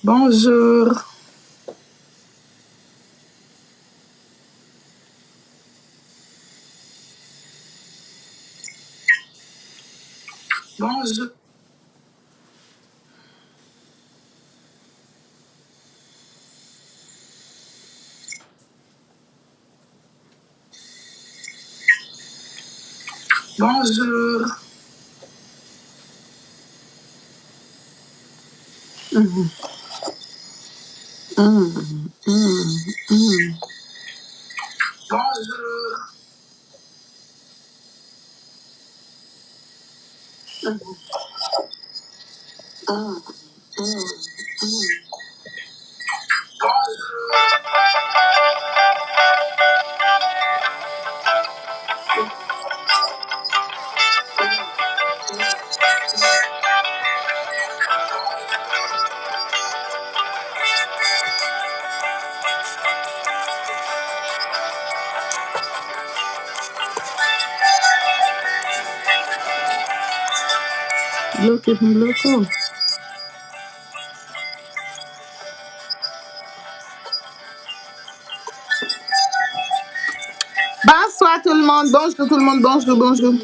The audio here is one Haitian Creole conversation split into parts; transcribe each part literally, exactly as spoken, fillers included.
Bonjour. Bonjour. Bonjour. Mhm. Mhm. Mhm. Mhm. Bonjour. Bloke pou m bloke w. Bonsoir tout le monde, bonjour tout le monde, bonjour, bonjour.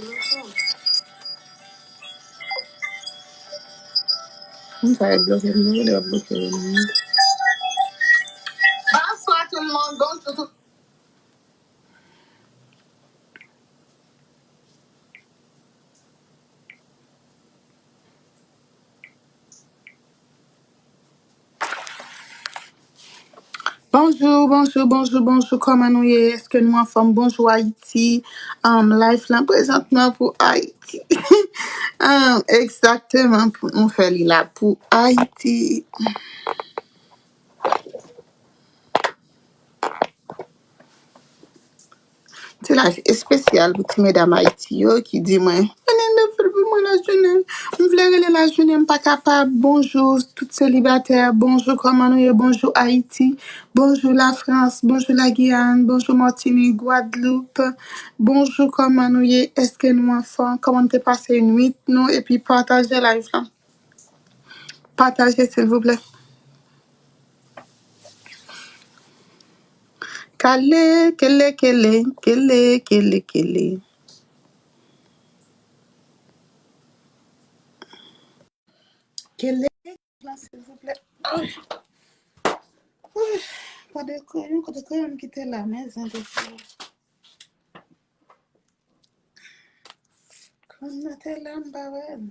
M pa bloke, m bloke, bloke. Bonsoir tout le monde, bonjour tout. Bonjou, bonjou, bonjou, bonjou, kòman nou ye? Èske nou anfòm? Bonjou, Ayiti. Um, live lan prezantman pou Ayiti. Um, egzakteman, pou nou fè li la pou Ayiti. Ti live espesyal pou ti medam Ayiti yo ki di mwen, "Mennen de fil pou mwen lajounen." M vle rele lajounen, m pa kapab. Bonjou, tout selibatè. Bonjou, kòman nou ye? Bonjou, Ayiti. Bonjou, Lafrans. Bonjou, Lagiyàn. Bonjou, Matinik, Gwadloup. Bonjou, kòman nou ye? Èske nou anfòm? Kòman nou te pase nwit nou? Epi pataje live lan. Pataje, silvouplè. Kale, kele, kele, kele, kele, kele. Kele, silvouplè. Ay. Ay. Pa de kre-, yon kote kreyon m kite la, men zen de fou. Kòm nan te la, m pa wè l.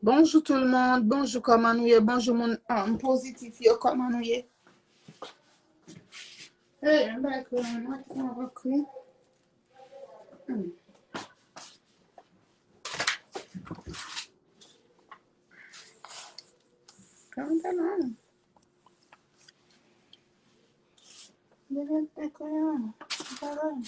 Bonjou tout le monde, bonjou, kòman nou ye? Bonjou moun, um, pozitif yo, kòman nou ye? Hey, m pa kri, mwen ki mwen pa kri. Hmm. Kòman te la? Degaj tèt ou, yon bagay.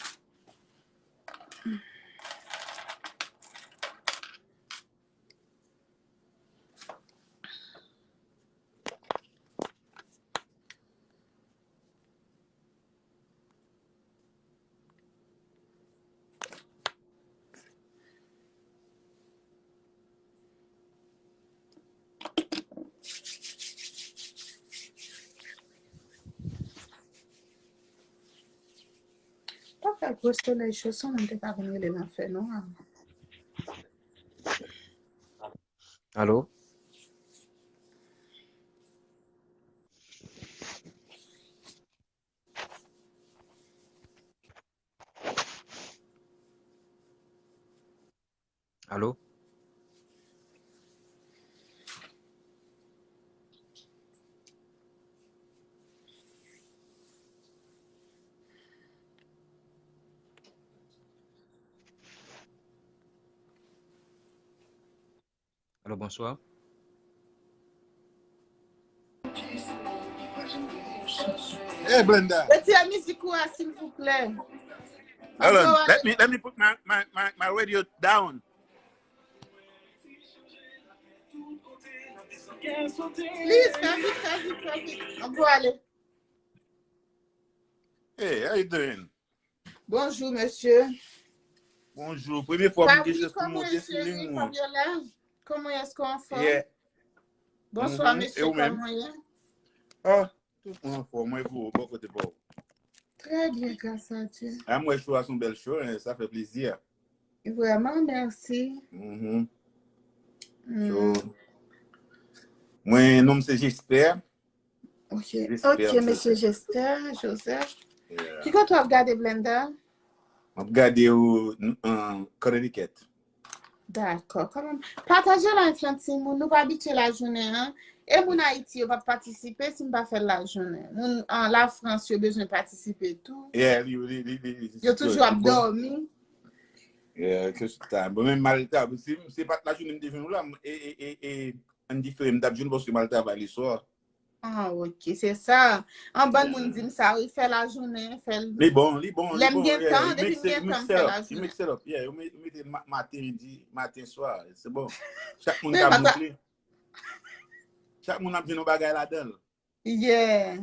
Pa fè gwo solèy cho, san mwen te ka vin rele nan fè nwa. Alo? Alo? Alo, bonswa. Hey, Blenda. Retire mizik ou a, silvouplè. Hold on. Let me let me put my my my, my radio down. Please, fè vit, fè vit, fè vit. An pou ale. Hey, how you doing? Bonjou, mesye. Bonjou. Premye fwa m gen Fabri, chans pou kòman monte e sou liy cheri? mwen. Fabiola, kòman èske w anfòm? Yeah. Bonswa, Mhm. E mesye, ou menm? Kòman w ye? Ah, tout moun anfòm. Mwen pou ou, bò kote pa ou. Trè byen, gras a Dye. A mwen, show a se yon bèl show, hein, sa fè plezi. Vrèman, mèsi. Mhm. Mm. So, mwen, non m se Jesper. Ok, Jesper, ok, Joseph. Mesye Jesper, Joseph. Yeah. Ki kote w ap gade, Blenda? M ap gade ou an Connecticut. Dakò. Kòman? Pataje live lan, timoun. Nou pa abitye lajounen an. E moun Ayiti yo p ap patisipe si m pa fè l lajounen. Moun an Lafrans yo bezwen patisipe tou. Yeah, li, li, li, li, li, Yo toujou ap dòmi. Yeah, ke sa. Bon, men malta, si se pa t lajounen m te jwenn ou la, m- e, e, e, e, an difere, m t ap jwenn paske m al travay leswa. Ah, ok, se sa. An bann moun di m sa, wi, fè lajounen, fè l. Li bon, li bon, li Lè m bon. gen Yeah, tan, you depi make m set, gen you tan, make m set fè up, you lajounen. Make set up. Yeah, you make, you make it ma- maten, midi, maten, swa. Se bon. Chak moun Men ka pata- boucle. Chak moun ap jwenn yon bagay ladan l. Yeah.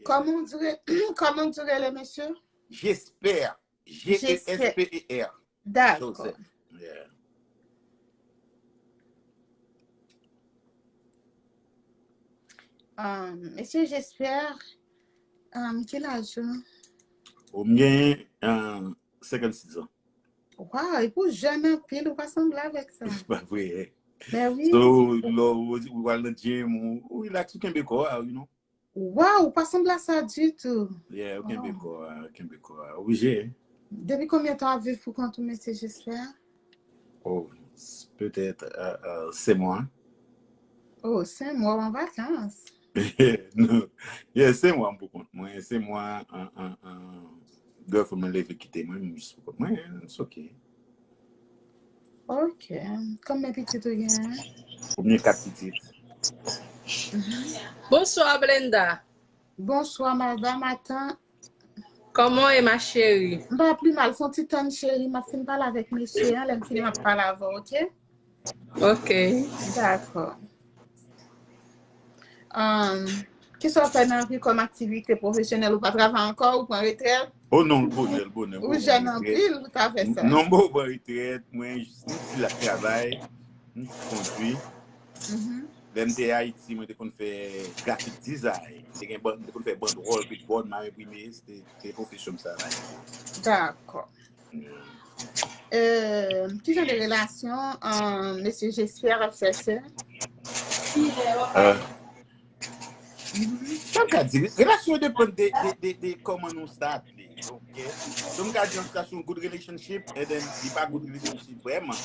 Kòman w dire, kòman w dire le mesye? Jesper. J E S P E R. Dakò. Joseph. Yeah. Um, mesye Jesper, um, ki laj ou? Ou m gen uh, senkannsis an. Waw, epi w jèn anpil, ou pa sanble avèk sa. Pa vre. Men wi. So, lè ou ou al nan gym, ou, ou relax, ou kenbe kò a, you know. Waw, ou pa sanble a sa ditou. Yeah, ou kenbe Wow. Kò a, ou kenbe kò a. Oblije. Depi konbyen tan w ap viv pou kont ou, mesye Jesper? Oh, s- peut-être uh, uh, six mois. Oh, senk mwa w an vakans. Non. Yeah, six mois pou kont mwen. Six mois an an an girlfriend mwen leve kite mwen, m jis pou kont mwen. It's ok. Ok. Konbyen pitit ou genyen? Ou gen kat pitit. Bonswa, Blenda. Bonswa, madam. Atan. Kòman w ye, ma chérie? M pa pli mal. Fon ti tann, cheri. M ap fin pale avèk mesye an. Lè m fini, m ap pale avè w, ok? Ok. Dakò. Um, kisa w fè nan vi kòm aktivite pwofesyonèl? Ou pa travay ankò? Ou pran retrèt? Oh non, l bonè, l bonè. Ou jèn anpil, ou ta fè sa? Non, m pa pran retrèt. Mwen, jis, m si la travay. M jis kondwi. Mhm. Lè m te Ayiti, mwen te konn fè graphic design. M te gen ban- m te konn fè bandwòl, billboard, m a enprime. Se te se te pwofesyon m sa la. Dakò. Euh, ki jan de relasyon uh, mesye Jesper ap chèche? Euh, Sa m ka di, relasyon yo depann de, de, de, de kòman nou start li, ok? So m ka di an sitiyasyon good relationship, and then li pa good relationship vrèman.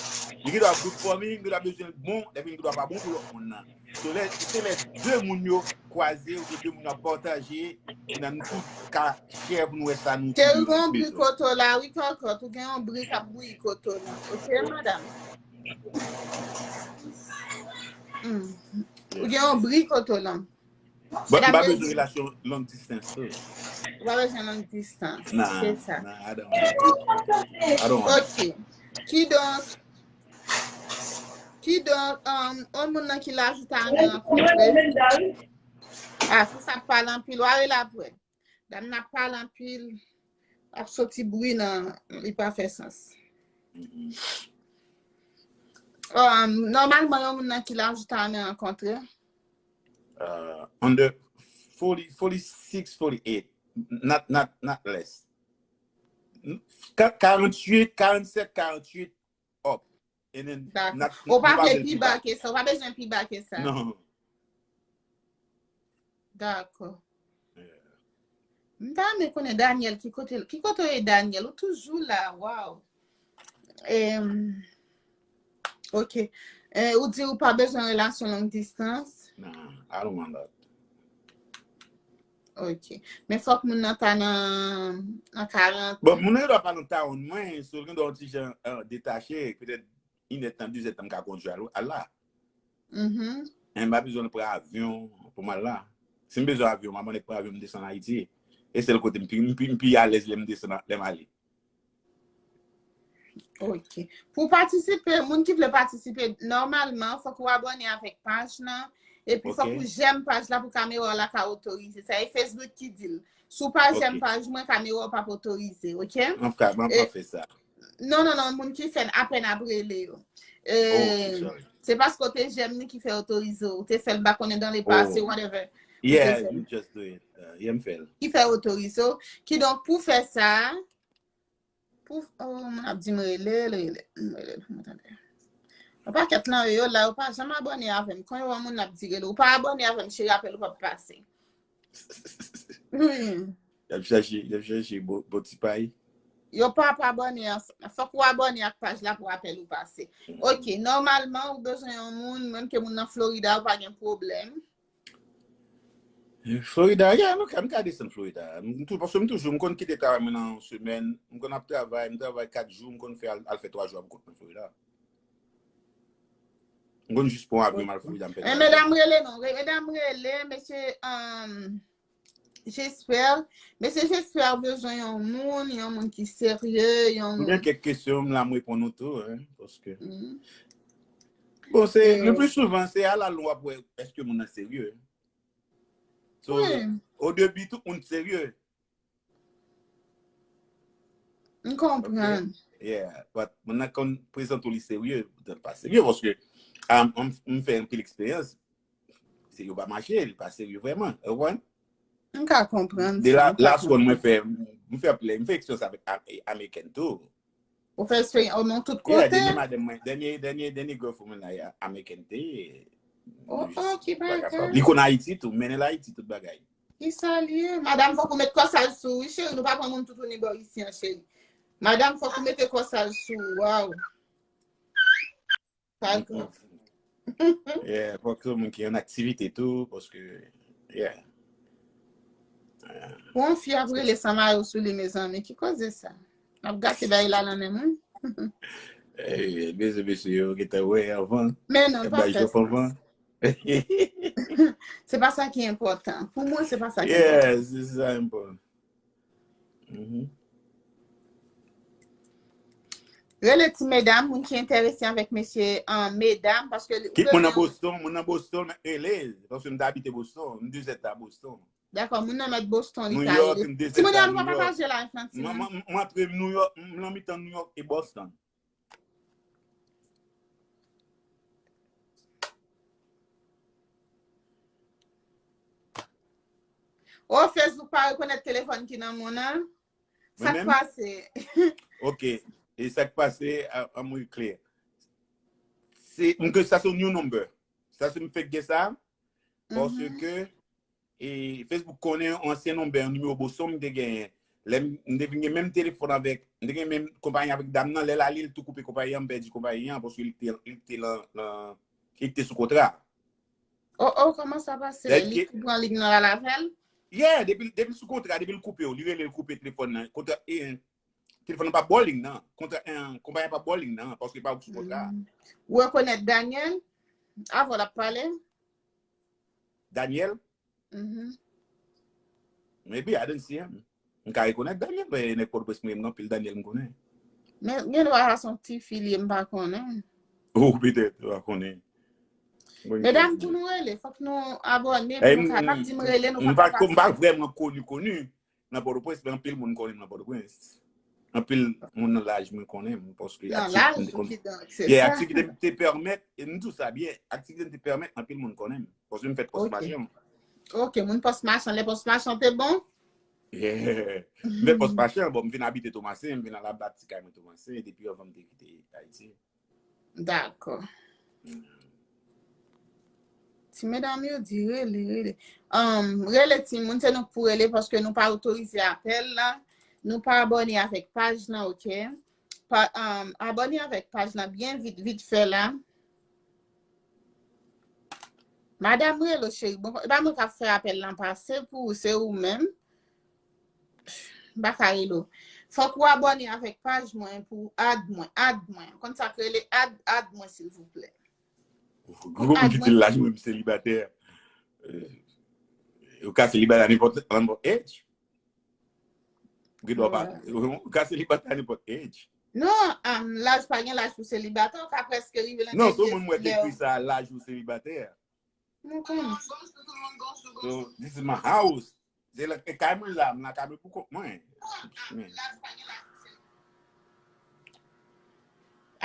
Li gen dwa good for me, li gen dwa bezwen bon, epi li gen dwa pa bon pou lòt moun nan. So lè, se lè de moun yo kwaze, oubyen de moun yo ap pataje, e nan nou tout ka share pou nou wè sa nou Cheri, gen yon bri kote w la, wi, kòkòt, ou gen yon bri k ap bouyi kote w la. Ok, madam? Hmm. Ou gen yon bri kote w la. But m pa bezwen relasyon long distance tou. Ou pa bezwen long distance. Nah, Se sa. Nah, I don't want that. I don't want that. Ok. Kidonk, kidonk, um, yon moun nan ki laj ou ta renmen rankontre. Ah, se sa k pale anpil. Ou ale la apre. Dam nan ap pale anpil. Ap soti bri nan, li pa fè sans. Mhm. Um, nòmalman, yon moun nan ki laj ou ta renmen rankontre. Uh, under forty, forty-six, forty-eight. Not, not, not less. Ka- quarante-huit, quarante-sept, quarante-huit up. And then, Dakò. not- Ou pa nou pa vle vle pi pi ba ba. Ke sa. Ou pa bezwen pi ba ke sa. Non. Dakò. Yeah. M ta renmen konnen Daniel, ki kote, ki kote w ye, Daniel? Ou toujou la, waw. Em, ok. Eh, ou di ou pa bezwen relasyon long distance. Nah, I don't want that. Ok. Men fòk moun nan ta nan, nan karant. Bon, moun nan gen dwa pa nan town mwen, so l gen dwa yon ti jan uh, detache, petèt inèdtan, dizèdtan m ka kondwi al, al la. Mhm. M pa bezwen pran avyon pou m al la. Si m bezwen avyon, m ap annik pran avyon, m desann Ayiti. E sèl kote m pi, m pi, m pi alèz lè m desann, lè m ale. Ok. Pou patisipe, moun ki vle patisipe, nòmalman, fòk ou abòne avèk paj lan. Epi fòk ou jèm paj la pou kamera w la ka otorize. Sa e Facebook ki di l. Si w pa jèm paj mwen, kamera w p ap otorize, ok? M ap ka, m ap fè sa. Non, non, non, moun ki fè n apèn ap rele yo. Se paske w te jèm ni ki fè otorize w. Ou te fè l ba konnen dan le pase, whatever. Yeah, you just do it. Uh, yeah, m fè l. Ki fè otorize w. Kidonk, pou fè sa, pou, oh, moun ap di m rele l, rele l, m rele l pou mwen tande. Yon pakèt nan yo, yo la, yo pa janm abòne avè m. Kon yo wè moun ap di rele, ou pa abòne avè m, cheri, apèl ou p ap pase. Wi. Y ap chache, y ap chache bon, bon ti pay. Yo pa ap abòne ansanm. Fòk ou abòne ak paj la pou apèl ou pase. Ok, nòmalman, ou bezwen yon moun, menm ke moun nan Florida, ou pa gen pwoblèm. Florida, yeah, nou ka, m ka desann Florida. M tou, paske m toujou, m konn kite travay mwen nan yon semèn. M konn ap travay, m travay kat jou, m konn fè al, al fè twa jou ap kont nan Florida. M konn jis pran avyon m al Florida, m fè travay. Men medam rele non, re- medam rele, mesye, um, Jesper, mesye Jesper bezwen yon moun, yon moun ki serye, yon moun. M gen kèk kesyon, m la m reponn ou tou, hein, paske. Bon, se, le plus souvent, se a la longue w ap wè, èske moun nan serye. So, o debi, tout moun serye. M konprann. Yeah, but moun nan konn prezante w li serye, li pa serye, paske, um, m, m fè anpil eksperyans. Se yo pa mache, li pa serye vrèman. Ou konprann? M ka konprann. De la, last one mwen fè, m fè plè, m fè eksperyans avèk American tou. Ou fè eksperyans, oh non, tout kote? Yeah, dènye madanm mwen, dènye, dènye, dènye girlfriend mwen la, American te. Oh, oh, ki bagay. Li konn Ayiti tou, mennen l Ayiti tout bagay. Ki sa l ye? Madanm, fòk ou met kòsaj sou ou, wi, cheri, nou pa pran moun toutouni bò isi an, cheri. Madanm, fòk ou mete kòsaj sou ou, waw. Pa grav. Yeah, fòk se moun ki an aktivite tou, paske, yeah. Bon, fi ap rele san mayo sou li, mezanmi. Ki koze sa? N ap gate bay la nan men mwen. Ey, mesye, mesye, yo gentan wè anvan. Men non, pa fè sa. Se pa sa ki enpòtan. Pou mwen, se pa sa ki enpòtan. Yeah, se sa enpòtan. Rele ti medam, moun ki enterese avèk mesye, an, medam, paske li. Kit moun nan Boston, moun nan Boston, rele, paske m te abite Boston, m de zèt a Boston. Dakò, moun nan mèt Boston, li ka rele. Timoun yo, nou pa pataje live lan, timoun. Mwen, mwen, mwen antre New York, m nan mitan New York e Boston. Oh, Facebook pa rekonèt telefòn ki nan men w nan. Sa k pase? Ok. E sa k pase, a, a mwen klè. Se, m ke sa se yon new number. Sa se m fèk gen sa, paske e Facebook konnen ansyen nonbè, yon nimewo Boston m te genyen. Lè m, m te vin gen menm telefòn avèk, m te gen menm konpayi avèk dam nan, lè l ale, l tou koupe konpayi an, m pèdi konpayi an, paske li te, li te lan, lan, li te sou kontra. Oh, oh, kòman sa pase? Li tou pran liy nan l al avè l? Yeah, depi, depi l sou kontra, depi l koupe w, li rele, l koupe telefòn nan. Kontra, e, telefòn nan pa bò liy nan. Kontra, e, konpayi an pa bò liy nan, paske pa ou ki sou kontra. Ou rekonèt Daniel? Avè w l ap pale? Daniel? Maybe, I don't see him. M ka rekonèt Daniel, men nèg Pòtoprens mwen, m gen anpil Daniel m konnen. Men gen dwa sa se yon ti fi li ye, m pa konnen. Oh, petèt, m pa konnen. Medam, pou nou rele, fòk nou abòne, pou nou ka, n ap di m rele, nou pa ka pase. M pa vrèman koni, koni nan Pòtoprens, men anpil moun konnen m nan Pòtoprens. Anpil moun nan laj mwen konnen m, paske aktivite m te pèmèt, e m di w sa byen, aktivite m te pèmèt anpil moun konnen m, paske m fèt Pòs Machan. Ok, moun Pòs Machan, lè Pòs Machan te bon? Yeah. M fèt Pòs Machan, bon, m vin abite Tomasen, m vin al abati kay mwen Tomasen, depi anvan m te kite Ayiti. Dakò. Ti medam yo di rele, rele. Um, rele timoun, se nou k pou rele paske nou pa otorize apèl la. Nou pa abòne avèk paj lan, ok? Pa, um, abòne avèk paj lan byen vit, vit fè la. Madam rele, cheri. Bon, e pa mwen k ap fè apèl lan pase pou ou, se ou menm. M pa ka rele w. Fòk ou abòne avèk paj mwen pou add mwen, add mwen. Konn sa k rele add, add mwen silvouplè. Gwo moun ki di l laj, mwen m selibatè. Eh, ou ka selibatè a nenpòt, nenpòt age. Gen dwa pa, ou ka selibatè a nenpòt age. Non, um, laj pa gen laj pou selibatè, ou ka prèske rive nan Non, se moun mwen te ekri sa, laj ou selibatè. Mwen konnen. So, this is my house. Se la, e kay mwen la, m la kay mwen pou kont mwen.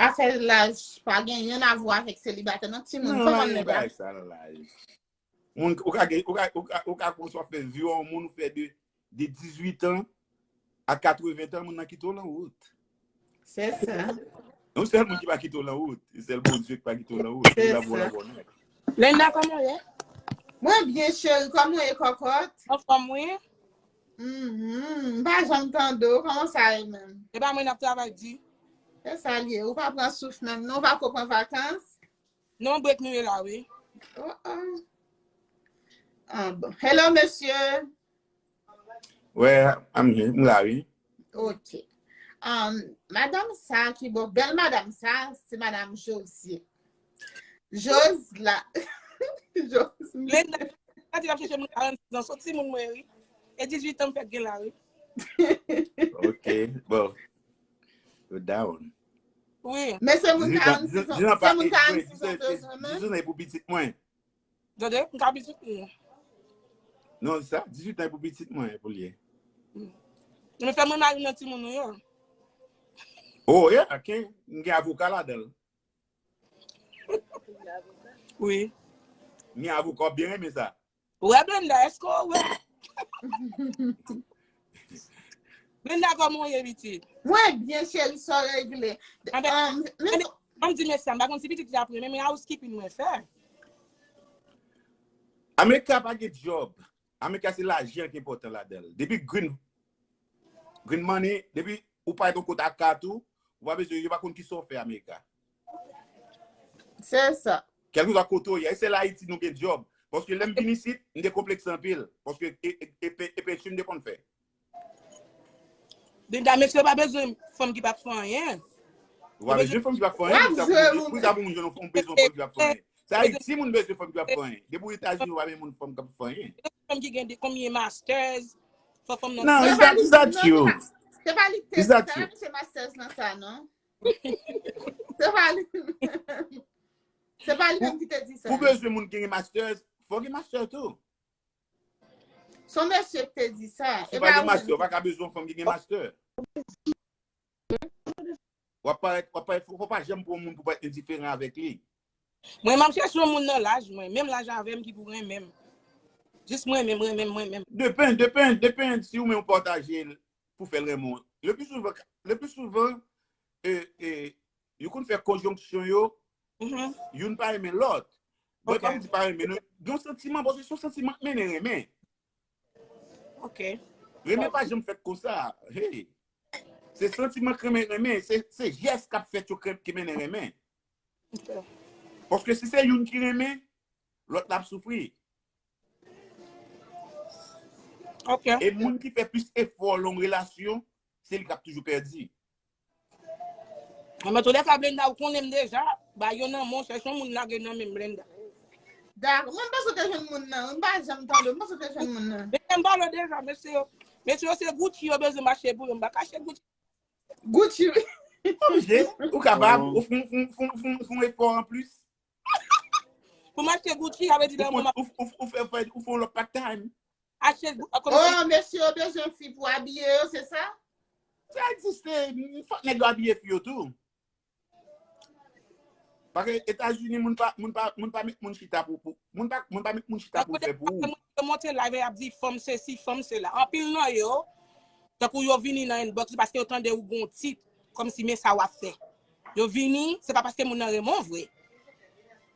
Afè laj pa gen yon avwa avèk selibatè, non, timoun. Kòman nou la? Sa nan laj. Moun, ou ka gen, ou ka, ou ka, ou ka konswa fè vye yon moun ou fè de, de dizuit an a katreven tan, moun nan kite w lan wout. Se sa. Yon sèl moun ki pa kite w lan wout, se sèl Bondye ki pa kite w lan wout. Li la pou w la bonè. Linda, kòman w ye? Mwen byen, cheri, kòman w ye, kòkòt? Anfòm, wi. Mhm, m pa janm tande w, kòman sa ye menm? E pa mwen n ap travay di. Se sa l ye, ou pa pran souf menm, non, ou pa ko pran vakans? Non, break nou ye la, wi. Oh, oh. Ah, bon. Hello, mesye. Wè, I'm here, m la, wi. Ok. Um, madanm sa ki bon, bèl madanm sa, se madanm Josie. Josla. Josla. Linda, pati ap chèche moun karannsis an, soti moun mwen, wi. E dizuit an m fèk gen la, wi. Ok, bon. Yo down. Wi. Men se moun karannsis an, se moun karannsis an bezwen, men. Dizuit an e pou pitit mwen. Tande, m ka pitit mwen. Non, sa, dizuit an e pou pitit mwen, pou l ye. Men fè mwen mari nan timoun ou yo. Oh, yeah, ok. M gen avoka ladan l. Wi. Ni avoka, w byen renmen sa. Wè, Brenda, èske w wè? Brenda, kòman w ye, pitit? Mwen byen, cheri, sa w regle. Ann di mesye a, m pa konn si pitit li ap renmen, men housekeeping mwen fè. Amerika pa gen djòb. Amerika se lajan ki enpòtan ladan l. Depi green, green money, depi ou pa yon kote ak kat ou, ou pa bezwen, yo pa konn kisa w fè Amerika. Se sa. Kèlkeswa kote w ye, e sèl Ayiti nou gen djòb. Paske lè m vin isit, m te konplekse anpil. Paske e, e, e, e penti m te konn fè. Linda, mesye yo pa bezwen fanm ki p ap fè anyen. Ou pa bezwen fanm ki p ap fè anyen. Pou sa pou moun jwenn yon bezwen fanm ki p ap fè anyen. Se Ayiti moun bezwen fanm ki p ap fè anyen. Depi w Etazini, ou pa bezwen moun fanm ki p ap fè anyen. Fanm ki gen konbyen masters, fò fanm nan. No, it's not, it's not you. Se pa li ki te di sa, se masters nan sa, non? Se pa li. Se pa li menm ki te di sa. Pou bezwen moun ki gen masters, fò gen master tou. Se yon mesye ki te di sa. Si w pa gen master, ou pa ka bezwen yon fanm ki gen master. W ap parèt, w ap parèt, fò pa janm pou yon moun pou parèt endiferan avèk li. Mwen, m ap chèche yon moun nan laj mwen, menm laj avè m ki pou renmen m. Jis mwen menm, renmen m, mwen menm. Depen, depen, depen si ou menm ou pataje l pou fè l renmen w. Le pli souvan, le pli souvan, e, e, yo konn fè konjonksyon yo, youn pa renmen lòt. Mwen pa m di pa renmen, non. Gen yon santiman, paske se yon santiman k mennen renmen. Ok. Renmen pa janm fèt konsa. Hey. Se santiman k renmen, renmen. Se, se jès k ap fèt yo ki mennen renmen. Paske si se youn ki renmen, lòt la ap soufri. Ok. E moun ki fè plis efò nan yon relasyon, se li k ap toujou pèdi. Anben, toulèka, Brenda, ou konnen m deja. Ba yo nan men w, chèche yon moun lage nan men m, Brenda. Dakò. Mwen, m panse w te jwenn moun nan. Mwen pa janm tande w. M panse w te jwenn moun nan. Brenda, m pale w deja, mesye yo. Mesye yo, se Gucci yo bezwen m achte pou yo. M pa ka achte Gucci. Gucci, wi. Oblije. Ou kapab. Ou fè, ou fè, ou fè, ou fè, ou fè yon efò anplis. Pou m achte Gucci, sa vle di nan moman. Ou, ou, ou fè, fè, ou fè yon lòt part time. Achte Gucci. Oh, mesye yo bezwen fi pou abiye yo, se sa? Sa egziste. Fòk nèg yo abiye fi yo tou. Paske Etazini, moun pa, moun pa, moun pa met moun chita pou, pou, moun pa, moun pa met moun chita pou fè pou ou. Yo monte live, y ap di fanm sesi, fanm sela. Anpil nan yo, tankou yo vini nan inbox paske yo tande ou gon tit, kòmsi men sa w ap fè. Yo vini, se pa paske moun nan renmen w vre.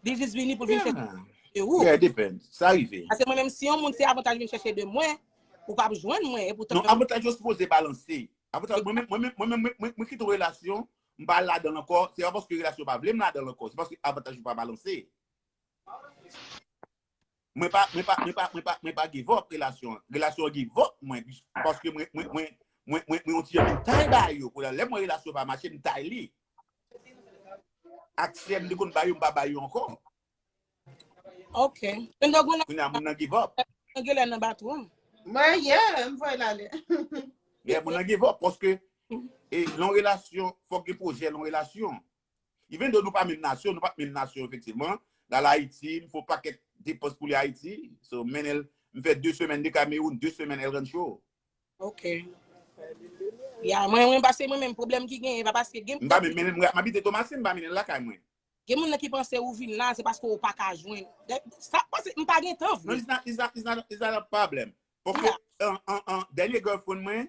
Li jis vini pou l vin chèche ou. Yeah, depend. Sa rive. Paske mwen menm, si yon moun se avantaj vin chèche de mwen, ou p ap jwenn mwen. Epoutan. Non, avantaj yo sipoze balanse. Avantaj, mwen menm, mwen menm, mwen menm, mwen, mwen kite yon relasyon, m pa al ladan l ankò, se pa paske relasyon pa vle m ladan l ankò, se paske avantaj yo pa balanse. Mwen pa, mwen pa, mwen pa, mwen pa, mwen pa give up relasyon an. Relasyon an give up mwen, paske mwen, mwen, mwen, mwen, mwen, mwen yon ti jan vin tay ba yo. Kounye a, lè mwen relasyon pa mache, m tay li. Aksè m te konn ba yo, m pa ba yo ankò. Ok. Mwen dòk mwen Kounye a moun nan give up. Nan gen lè nan batwoup. Mwen, yeah, m voye l ale. Yeah, moun nan give up paske e, nan relasyon, fòk gen pwojè nan relasyon. Even though nou pa menm nasyon, nou pa menm nasyon efektivman. L al Ayiti, m fè yon pakèt depans pou li Ayiti. So, mennen l, m fè de semèn de Kamewoun, de semèn El Rancho. Ok. Ya, mwen, mwen pase mwen menm pwoblèm ki genyen, pa paske gen M pa menm mennen l, m abite Tomasen, m pa mennen l lakay mwen. Gen moun nan ki panse ou vin la, se paske ou pa ka jwenn. Sa, paske m pa gen tan Non, vre. it's not, it's not, it's not, it's not a problem. Paske an, an, an, dènye girlfriend mwen,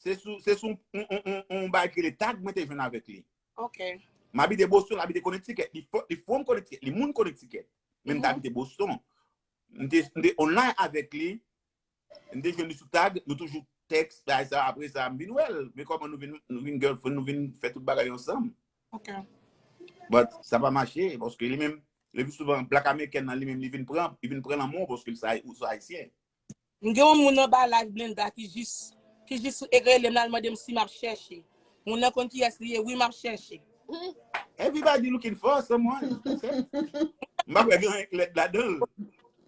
se sou, se sou yon, yon, yon, yon bagay ki rele tag mwen te jwenn avèk li. Ok. M abite Boston, l abite Connecticut. Li fo- li from Connecticut, li moun Connecticut. Men m te abite Boston. M te, m te online avèk li. M te jwenn li sou tag, nou toujou tèks, bagay sa, apre sa, m vin wè l. Men kòman nou vin, nou vin girlfriend, nou vin fè tout bagay ansanm. Ok. But sa pa mache, paske li menm, le pli souvan, black American nan li menm, li vin pran, li vin pran lanmou paske l sa, ou se ayisyen. M gen yon moun anba live Blenda ki jis, ki jis rele m la, l mande m si m ap chèche. Moun nan konn kiyès li ye, wi, m ap chèche. Everybody looking for someone. M pa kwè gen anyen k lèd ladan l.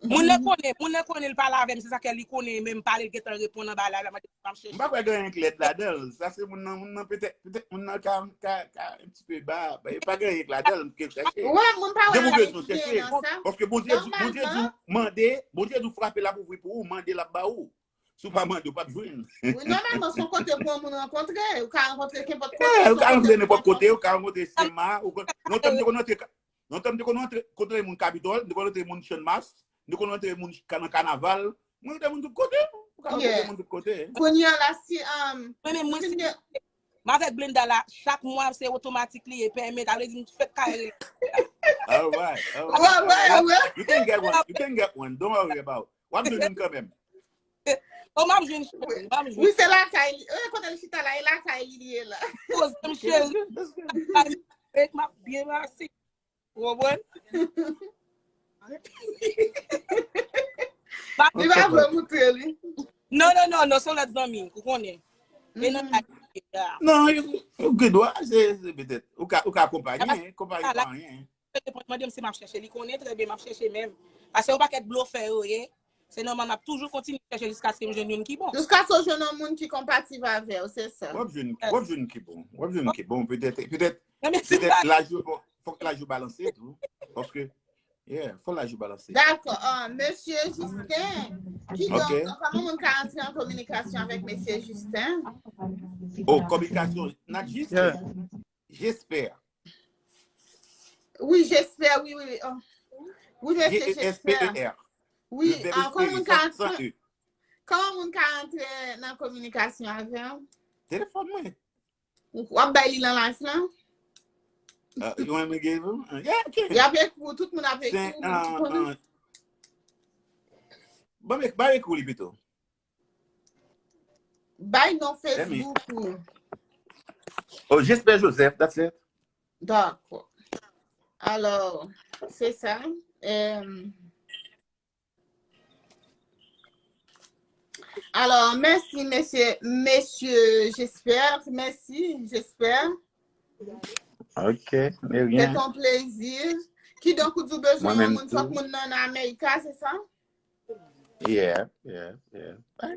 Moun nan konnen, moun nan konnen l pale avè m, se sa ke li konnen, men m pale l gentan reponn anba live la, mande m ap M chèche. pa kwè gen anyen k lèd ladan l. Sa se moun nan, moun nan petèt, petèt moun nan ka, ka, ka un petit peu ba. E pa gen anyen k ladan l, ke chèche. Wè, moun pa wè Depi w la bezwen ki gen chèche. nan sa. Paske Bondye di, Bondye di, Nòmalman, mande, Bondye di w frape l ap ouvri pou ou, mande l ap ba ou. Si w pa mande, w p ap jwenn. wi, nòmalman, se yon kote pou yon moun rankontre. Ou ka rankontre kenpòt kote. Yeah, ou ka rantre nenpòt kote, ou ka rankontre sima, ou kon- non, tanm te konn rantre, non, tanm te konn rantre, kontre moun Kapitòl, te konn rantre moun Channmas, te konn rantre moun ka- nan kanaval, mwen rantre moun tout kote, ou ka rankontre Yeah. moun tout kote. Kounye a la, si um, Mwen menm, mwen, si si gen- m avèk Blenda la, chak mwa, se otomatik li ye, pèmèt, sa vle di m fèk kay rele. All right, all Wè, wè, right. wè. You can get one, you can get one, don't worry about. W ap jwenn youn kanmenm. O, m ap jwenn, m ap Wi, jwenn. Se lakay li. E, kote l chita la, e lakay li li ye la. Poze m, cheri. M ap byen pase. Ou konprann? Li pa vle moutre li. Non, non, non, non, se yon lòt zanmi, ou konnen. E nan kay li ye a. Non, you, you good, wa, se, se petèt. Ou ka, ou ka akonpanye, konpanye pa anyen. Mande m si m ap chèche, li konnen trè byen m ap chèche menm. Paske yon pakèt blofè yo ye. Se nòmal, m ap toujou kontinye chèche jiskaske m jwenn youn ki bon. Jiskaske w jwenn yon moun ki konpatib avè w, se sa. W ap jwenn, w ap jwenn ki bon. W ap jwenn ki bon. Petèt, petèt, petèt laj yo, fòk, fòk laj yo balanse tou. Paske, yeah, fòk laj yo balanse. Dakò. Ah, Mesye Justin, kidonk, kòman moun ka antre an kominikasyon avèk Mesye Justin? Oh, kominikasyon, not Justin. J'espère. Wi, J'espère, wi, wi, wi. Oh. Wi, Mesye J'espère. Wi, ah, kòman moun ka antre? Kòman moun ka antre nan kominikasyon avè w? Telefòn mwen. W ap bay li nan live lan? Uh, you want me to give him? Uh, yeah, okay. Y ap ekri w, tout moun ap ekri w, moun ki konnen. Ban m ek- ban m ekri w li pito. Bay non Facebook ou. Oh, J'espère Joseph, that's it. Dakò. Alò, se sa. Em, Alò, mèsi, mesye, mesye J'espère. Mèsi, J'espère. Ok, de rien. C'est un plaisir. Kidonk, ou di w bezwen yon moun, fòk moun nan nan Amerika, se sa? Yeah, yeah, yeah. Pa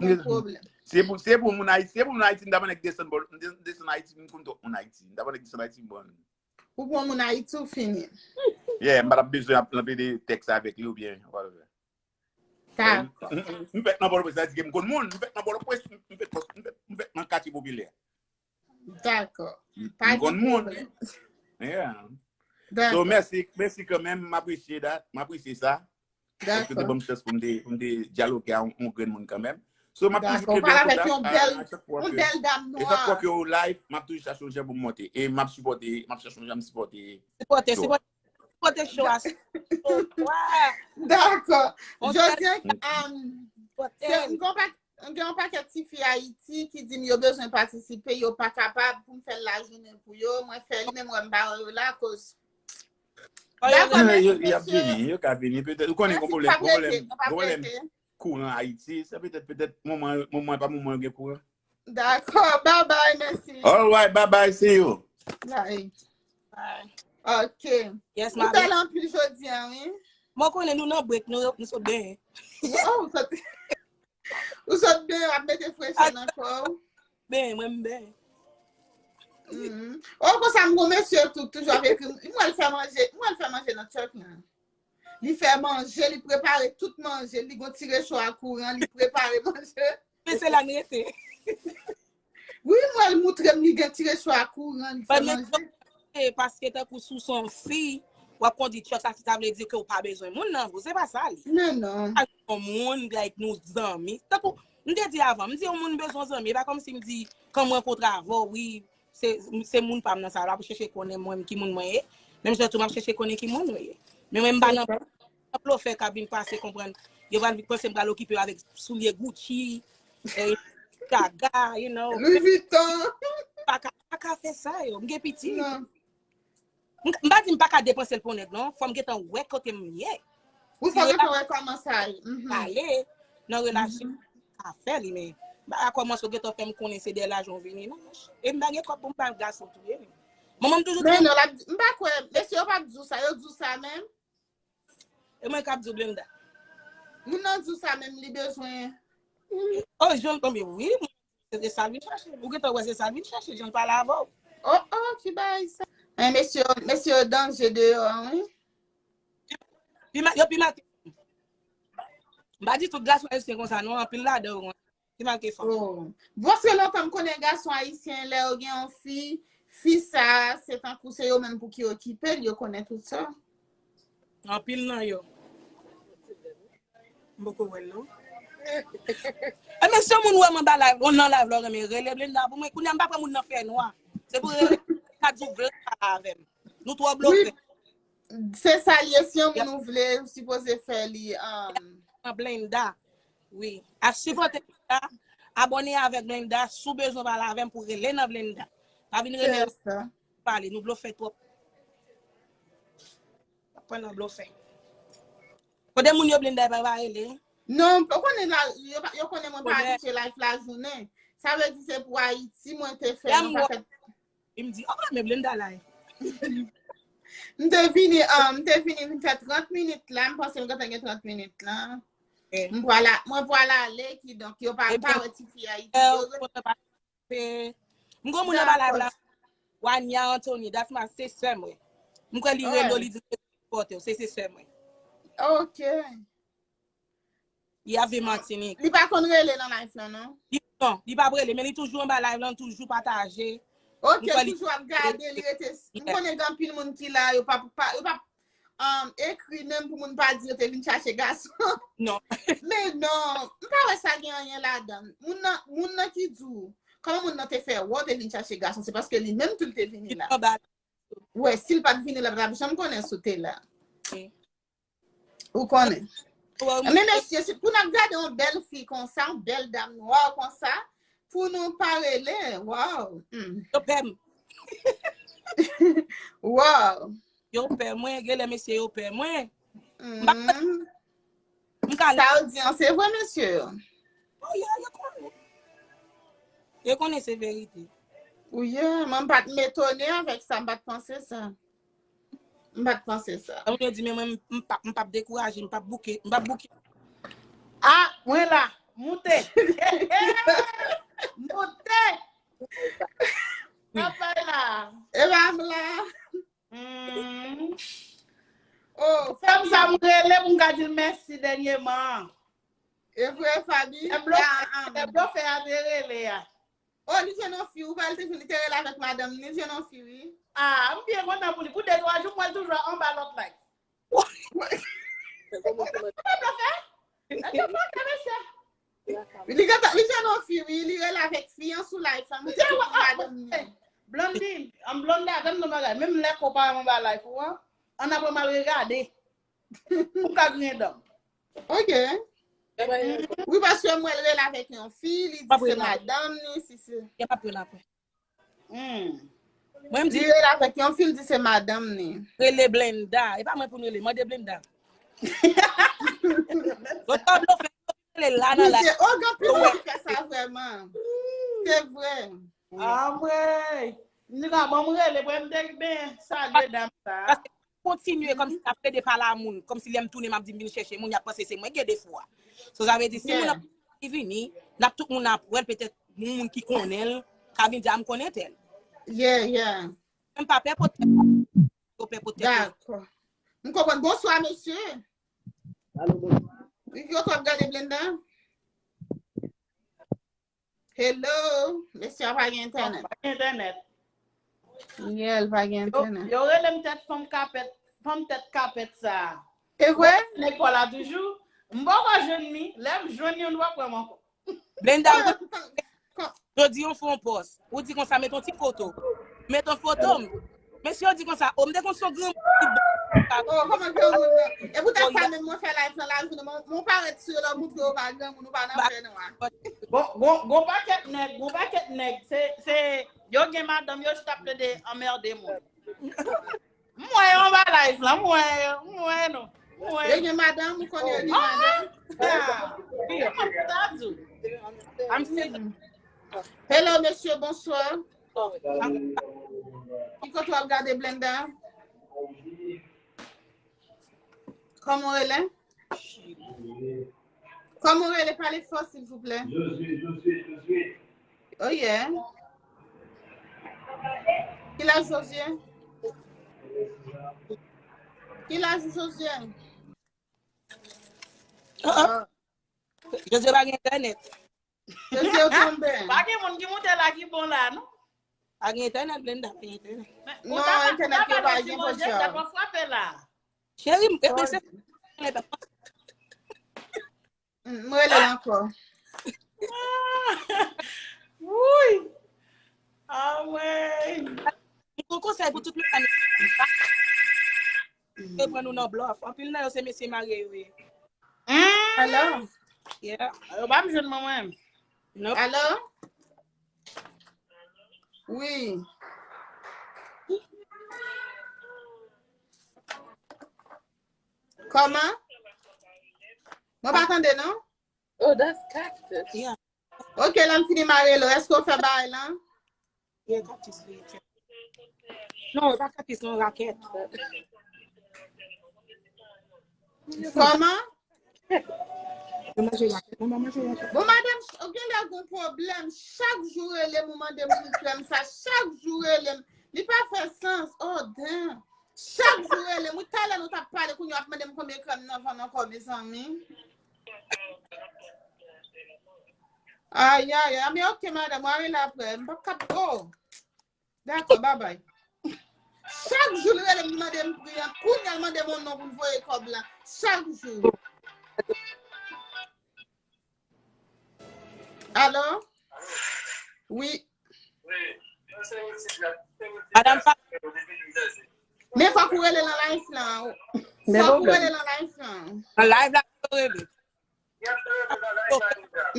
gen pwoblèm. Se pou, se pou moun Ayiti, se pou moun Ayiti, m ta pandan k desann bò, m de- desann Ayiti, m konn twòp moun Ayiti. M ta pandan k desann Ayiti, m bon. Ou pran moun Ayiti, ou fini. Yeah, m pa t ap bezwen ap anpile tèks avèk li oubyen whatever. Dakò. M fèt nan Pòtoprens, sa di ke m konn moun, m fèt nan Pòtoprens, m fèt, m fèt, m fèt nan katye popilè. Dakò. Pa gen pwoblèm. Yeah. So, mèsi, mèsi kanmenm, m apresye dat, m apresye sa. Paske te ban m chans pou m te, pou m te dyaloge ak yon grenn moun kanmenm. So, m ap toujou kenbe an kontak a chak fwa ke, e chak fwa ke yo live, m ap toujou chache yon jan pou m monte. E m ap sipòte, m ap chache yon jan m sipòte. Sipòte, sipòte, sipòte show a. Dakò. Jodi a, m gen yon pakèt tifi Ayiti ki di m yo bezwen patisipe, yo pa kapab, pou m fè l lajounen pou yo. Mwen fè li, men mwen m pa wè yo la, akoz. Yo, y ap vini, yo ka vini. Petèt, ou konnen gon pwoblèm, gon pwoblèm, gon pwoblèm kouran Ayiti. Se petèt, petèt, moman, moman, pa moman yo gen kouran. Dakò, bye bye, mèsi. All right, bye bye, see you. Bye. Ok. Ou bèl anpil jodi a, wi. Mwen konnen nou nan break, nou, nou sot benyen. Oh, ou sot, ou sot benyen, w ap mete freshe nan kò w. Benyen, mwen m benyen. Mhm. Oh, konsa m gon mesye tou, toujou ap ekri m. Mwen l fè manje, mwen l fè manje nan church nan. Li fè manje, li prepare tout manje, li gon ti recho a kouran, li prepare manje. Men se la n rete. Wi, mwen l moutre m li gen ti recho a kouran, li fè manje. E paske tankou si w se yon fi, w ap kondi church la, sa vle di ke w pa bezwen moun nan, se pa sa li. Men non. Yon moun, like, nou zanmi. Tankou, m te di avan, m di yon moun bezwen zanmi, e pa kòmsi m di, kan m rankontre avè w, wi, se, se moun pa m nan sa, l ap chèche konnen mwen, ki moun mwen ye. Menm jan tou, m ap chèche konnen ki moun mwen ye. Men mwen, m pa nan blofè k ap vin pase, konprann. Yo pral vin panse m pral okipe yo avèk soulye Gucci, eh, Gaga, you know. Louis Vuitton. Pa ka, pa ka fè sa, yo. M gen pitit. M pa di m pa ka depanse l pou nèg, non. Fò m gentan wè kote m ye. Wi, fò gentan wè kòman sa ye. Mhm. Ale nan relasyon, ka fè li, men. M pa ka kòmanse w gentan fè m konnen se dèyè lajan w vini, non. E m pa gen kòb pou m bay gason touye, men. Manman m toujou di. Men non, l ap di, m pa kwè, mesye yo p ap di w sa, yo di w sa menm. E mwen k ap di w Blenda. Moun nan di w sa menm, li bezwen. Oh, jan l tonbe, wi. Se, se sa l vin chache. Ou gentan wè se sa l vin chache, jan l pale avè w. Oh, oh, ki bagay sa. Men mesye, mesye yo danje deyò a, wi. Pi ma-, yo pi make. M pa di tout gason ayisyen konsa, non, anpil ladan yo konsa. Pi make fanm. Oh. Paske lontan m konnen gason ayisyen, lè yo gen yon fi, fi sa, se tankou se yo menm pou ki okipe l, yo konnen tout sa. Anpil nan yo. M poko wè l, non. E men si yon moun wè m anba live, ou nan live la, ou renmen rele Blenda pou mwen. Kounye a m pa pran moun nan fè nwa. Se pou rele, ka di w vle pale avè m. Nou twò blofè. Se sa l ye, si yon moun ou vle, ou sipoze fè li. Um, Nan Blenda. Wi. Ap sipòte Blenda. Abòne avèk Blenda. Si w bezwen pale avè m pou rele nan Blenda. Pa vin rele pale. Nou blofè twòp. Pa pran nan blofè. Kote moun yo Blenda pa pa rele. Non, ou konnen la, yo, yo konnen mwen pa abitye live la jounen. Sa vle di se pou Ayiti mwen te fè yon pakèt. E m di, oh, men Blenda la. M te vini, ah, m te vini, vin fè trant minit la, m panse m gentan gen trant minit la. M pral, mwen pral ale, kidonk, yo pa, m pa wè ti fi Ayiti yo. M gon moun anba live la. Wania Anthony, that's my, se sè mwen. M kwè li rele w, li di se sè mwen. Ok. Yave Matinik. Li pa konn rele nan live lan, non? Li, non, li pa rele, men li toujou anba live lan, toujou pataje. Ok, toujou ap gade, li rete. M konnen gen anpil moun ki la, yo pa, pa, yo pa um, ekri menm pou moun pa di yo te vin chache gason. Non. Men non, m pa wè sa gen anyen ladan. Moun nan, moun nan ki di w, kòman moun nan te fè wè w te vin chache gason, se paske li menm tou l te vini la. Wè, si l pa t vini la, m pa t ap janm konnen si w te la. Ou konnen. Men mesye, si pou n ap gade yon bèl fi konsa, yon bèl dam nwa konsa, pou nou pa rele, waw. Yo pè m. Waw. Yo pè mwen, genlè mesye yo pè mwen. M pa, m ka. Sa yo di an, se vre, mesye yo. Oh, yeah, yo konnen. Yo konnen se verite. Wi, yeah, mwen m pa t m etone avèk sa, m pa t panse sa. M pa t panse sa. Sa moun yo di, men mwen, m p ap, m p ap dekouraje, m p ap bouke, m p ap bouke. Ah, mwen la, moute. Moute. Papay la. E pa m la. Hmm. Oh, fèm sa m rele pou m ka di l mèsi dènyeman. E vre, Fabi. E blofè a te rele a. Oh, li jwenn yon fi, ou pa, li te, li te rele avèk madanm li, li jwenn yon fi, wi. Ah, m byen kontan pou li. Pou de twa jou, m wè l toujou anba lòt live. Li gentan, li jwenn yon fi, wi, li rele avèk fi an sou live la. M te wè madanm li. Blondie, an Blonda, tann nan bagay. Menm lè ko pa anba live ou an, an apre m al regade. Pou m ka griyen dan m. Ok. Wi, paske m wè l rele avèk yon fi, li di se madanm li, si se. Gen pa pran apre. Hmm. Mwen m di Li rele avèk yon fi, li di se madanm li. Rele Blenda. E pa mwen pou n rele, mande Blenda. Yo ta blofè, rele la nan la. Misye, oh, gen pil moun ki fè sa vrèman. Se vre. Anmwey. Nina, ban m rele, mwen m te ben salye dam sa. kontinye kòmsi n ap plede pale a moun, kòmsi lè m tounen m ap di m vin chèche moun, y ap panse se mwen ki gen defo a. So, sa vle di, si moun nan ki vini, n ap tout moun ap wè l, petèt moun ki konnen l ka vin di, "A, m konnen tèl." Yeah, yeah. M pa pè pou tèt. Yo pè pou tèt yo. Dakò. M konprann. Bonswa, mesye. Alo, bonswa. Wi, yo t ap gade Blenda. Hello, mesye a pa gen entènèt. Pa gen entènèt. Yeah, l pa gen entènèt. Yo rele m tèt fanm kapèt, fanm tèt kapèt sa. E vre? Nèg pa la toujou. M poko jwenn li, lè m jwenn li, m pa kwè m ankò. Blenda, jodi yon fon pòs. Ou di konsa, met yon ti foto. Met yon foto m. Mesye yo di konsa, o, m te konn son granmoun ki bon. Oh, kòman granmoun nan? E poutèt sa menm mwen fè live nan lajounen, mwen, mwen parèt sou yo lè w montre yo pa granmoun, ou pa nan fè non a. Gon, gon, gon pakèt nèg, gon pakèt nèg, se, se, yo gen madanm, yo jis ap plede anmède moun. M wè yo anba live la, m wè yo, m wè nou. M wè. Yo gen madanm, ou konnen yo gen madanm. Ah, ah, kòman pou ta di w? I'm single. Hello, mesye, bonswa. Ki kote w ap gade Blenda? Kòman w rele? Kòman w rele? Pale fò, silvouplè. Oh, yeah. Ki laj Josye? Ki laj Josye? Oh, oh. Josye pa gen entènèt. Mesye yo tonbe. Pa gen moun ki moute la ki bon la, non? Pa gen entènèt, Blenda, pa gen entènèt. Non, entènèt yo pa gen, podyab. Dapò frape la. Cheri, m, e, se entènèt. M rele l ankò. Wouy. Ah, ouais. M gon konsèy pou tout medam. Yo pran nou nan blòf. Anpil nan yo se mesye marye yo ye. Alo? Yeah. Yo pa m jwenn mwen menm. Nope. Alo? Wi. Kòman? Mwen pa tande, non? Oh, that's cactus. Yeah. Ok, lè m fini mare lo, èske w fè bagay lan? Yeah, cactus li ye. Non, e pa cactus, non, rakèt. Kòman? Mwen manje rakèt. Mwen pa manje rakèt. Bon, madanm, ou genlè gen pwoblèm. Chak jou rele m, ou mande m pou krèm sa. Chak jou rele m. Li pa fè sans. Oh, damn. Chak jou rele m. Wi, talè nou t ap pale, kounye a w ap mande m konbyen krèm nan vann ankò, mezanmi. Ay, ay, ay. Men ok, madanm, w a rele apre. M p ap kap, oh. Dakò, babay. Chak jou l rele m, li mande m pri an. Kounye a l mande m yon non pou l voye kòb la. Chak jou. Alo? Wi. Madanm pa. Men fòk ou rele nan live lan. Fòk ou rele nan live lan. Nan live la, ou rele.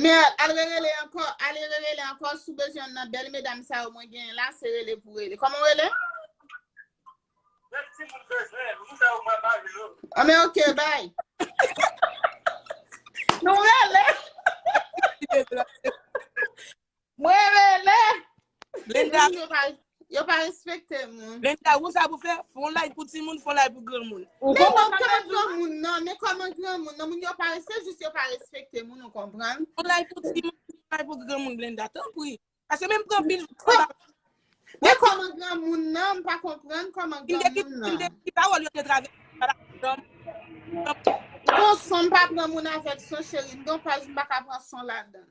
Men al rerele ankò, al rerele ankò si w bezwen youn nan bèl medam sa yo mwen genyen la, se rele pou rele. Kòman w rele? Anben, ok, bay. Nou rele. Mwen rele. Blenda. Moun yo pa, yo pa respekte moun. Blenda, ou sa pou fè? Fon live pou timoun, fon live pou granmoun. Men non, kòman granmoun nan? Men kòman granmoun nan? Moun yo pa, se jis yo pa respekte moun, ou konprann? Fon liy pou timoun, fon liy pou granmoun, Blenda, tanpri. Paske menm pran pil. Men kòman granmoun nan? M pa konprann kòman granmoun nan. Ki pawòl yo te travèse? Bon, son, m pa pran moun avèk son, cheri. M gen yon paj, m pa ka pran son ladan.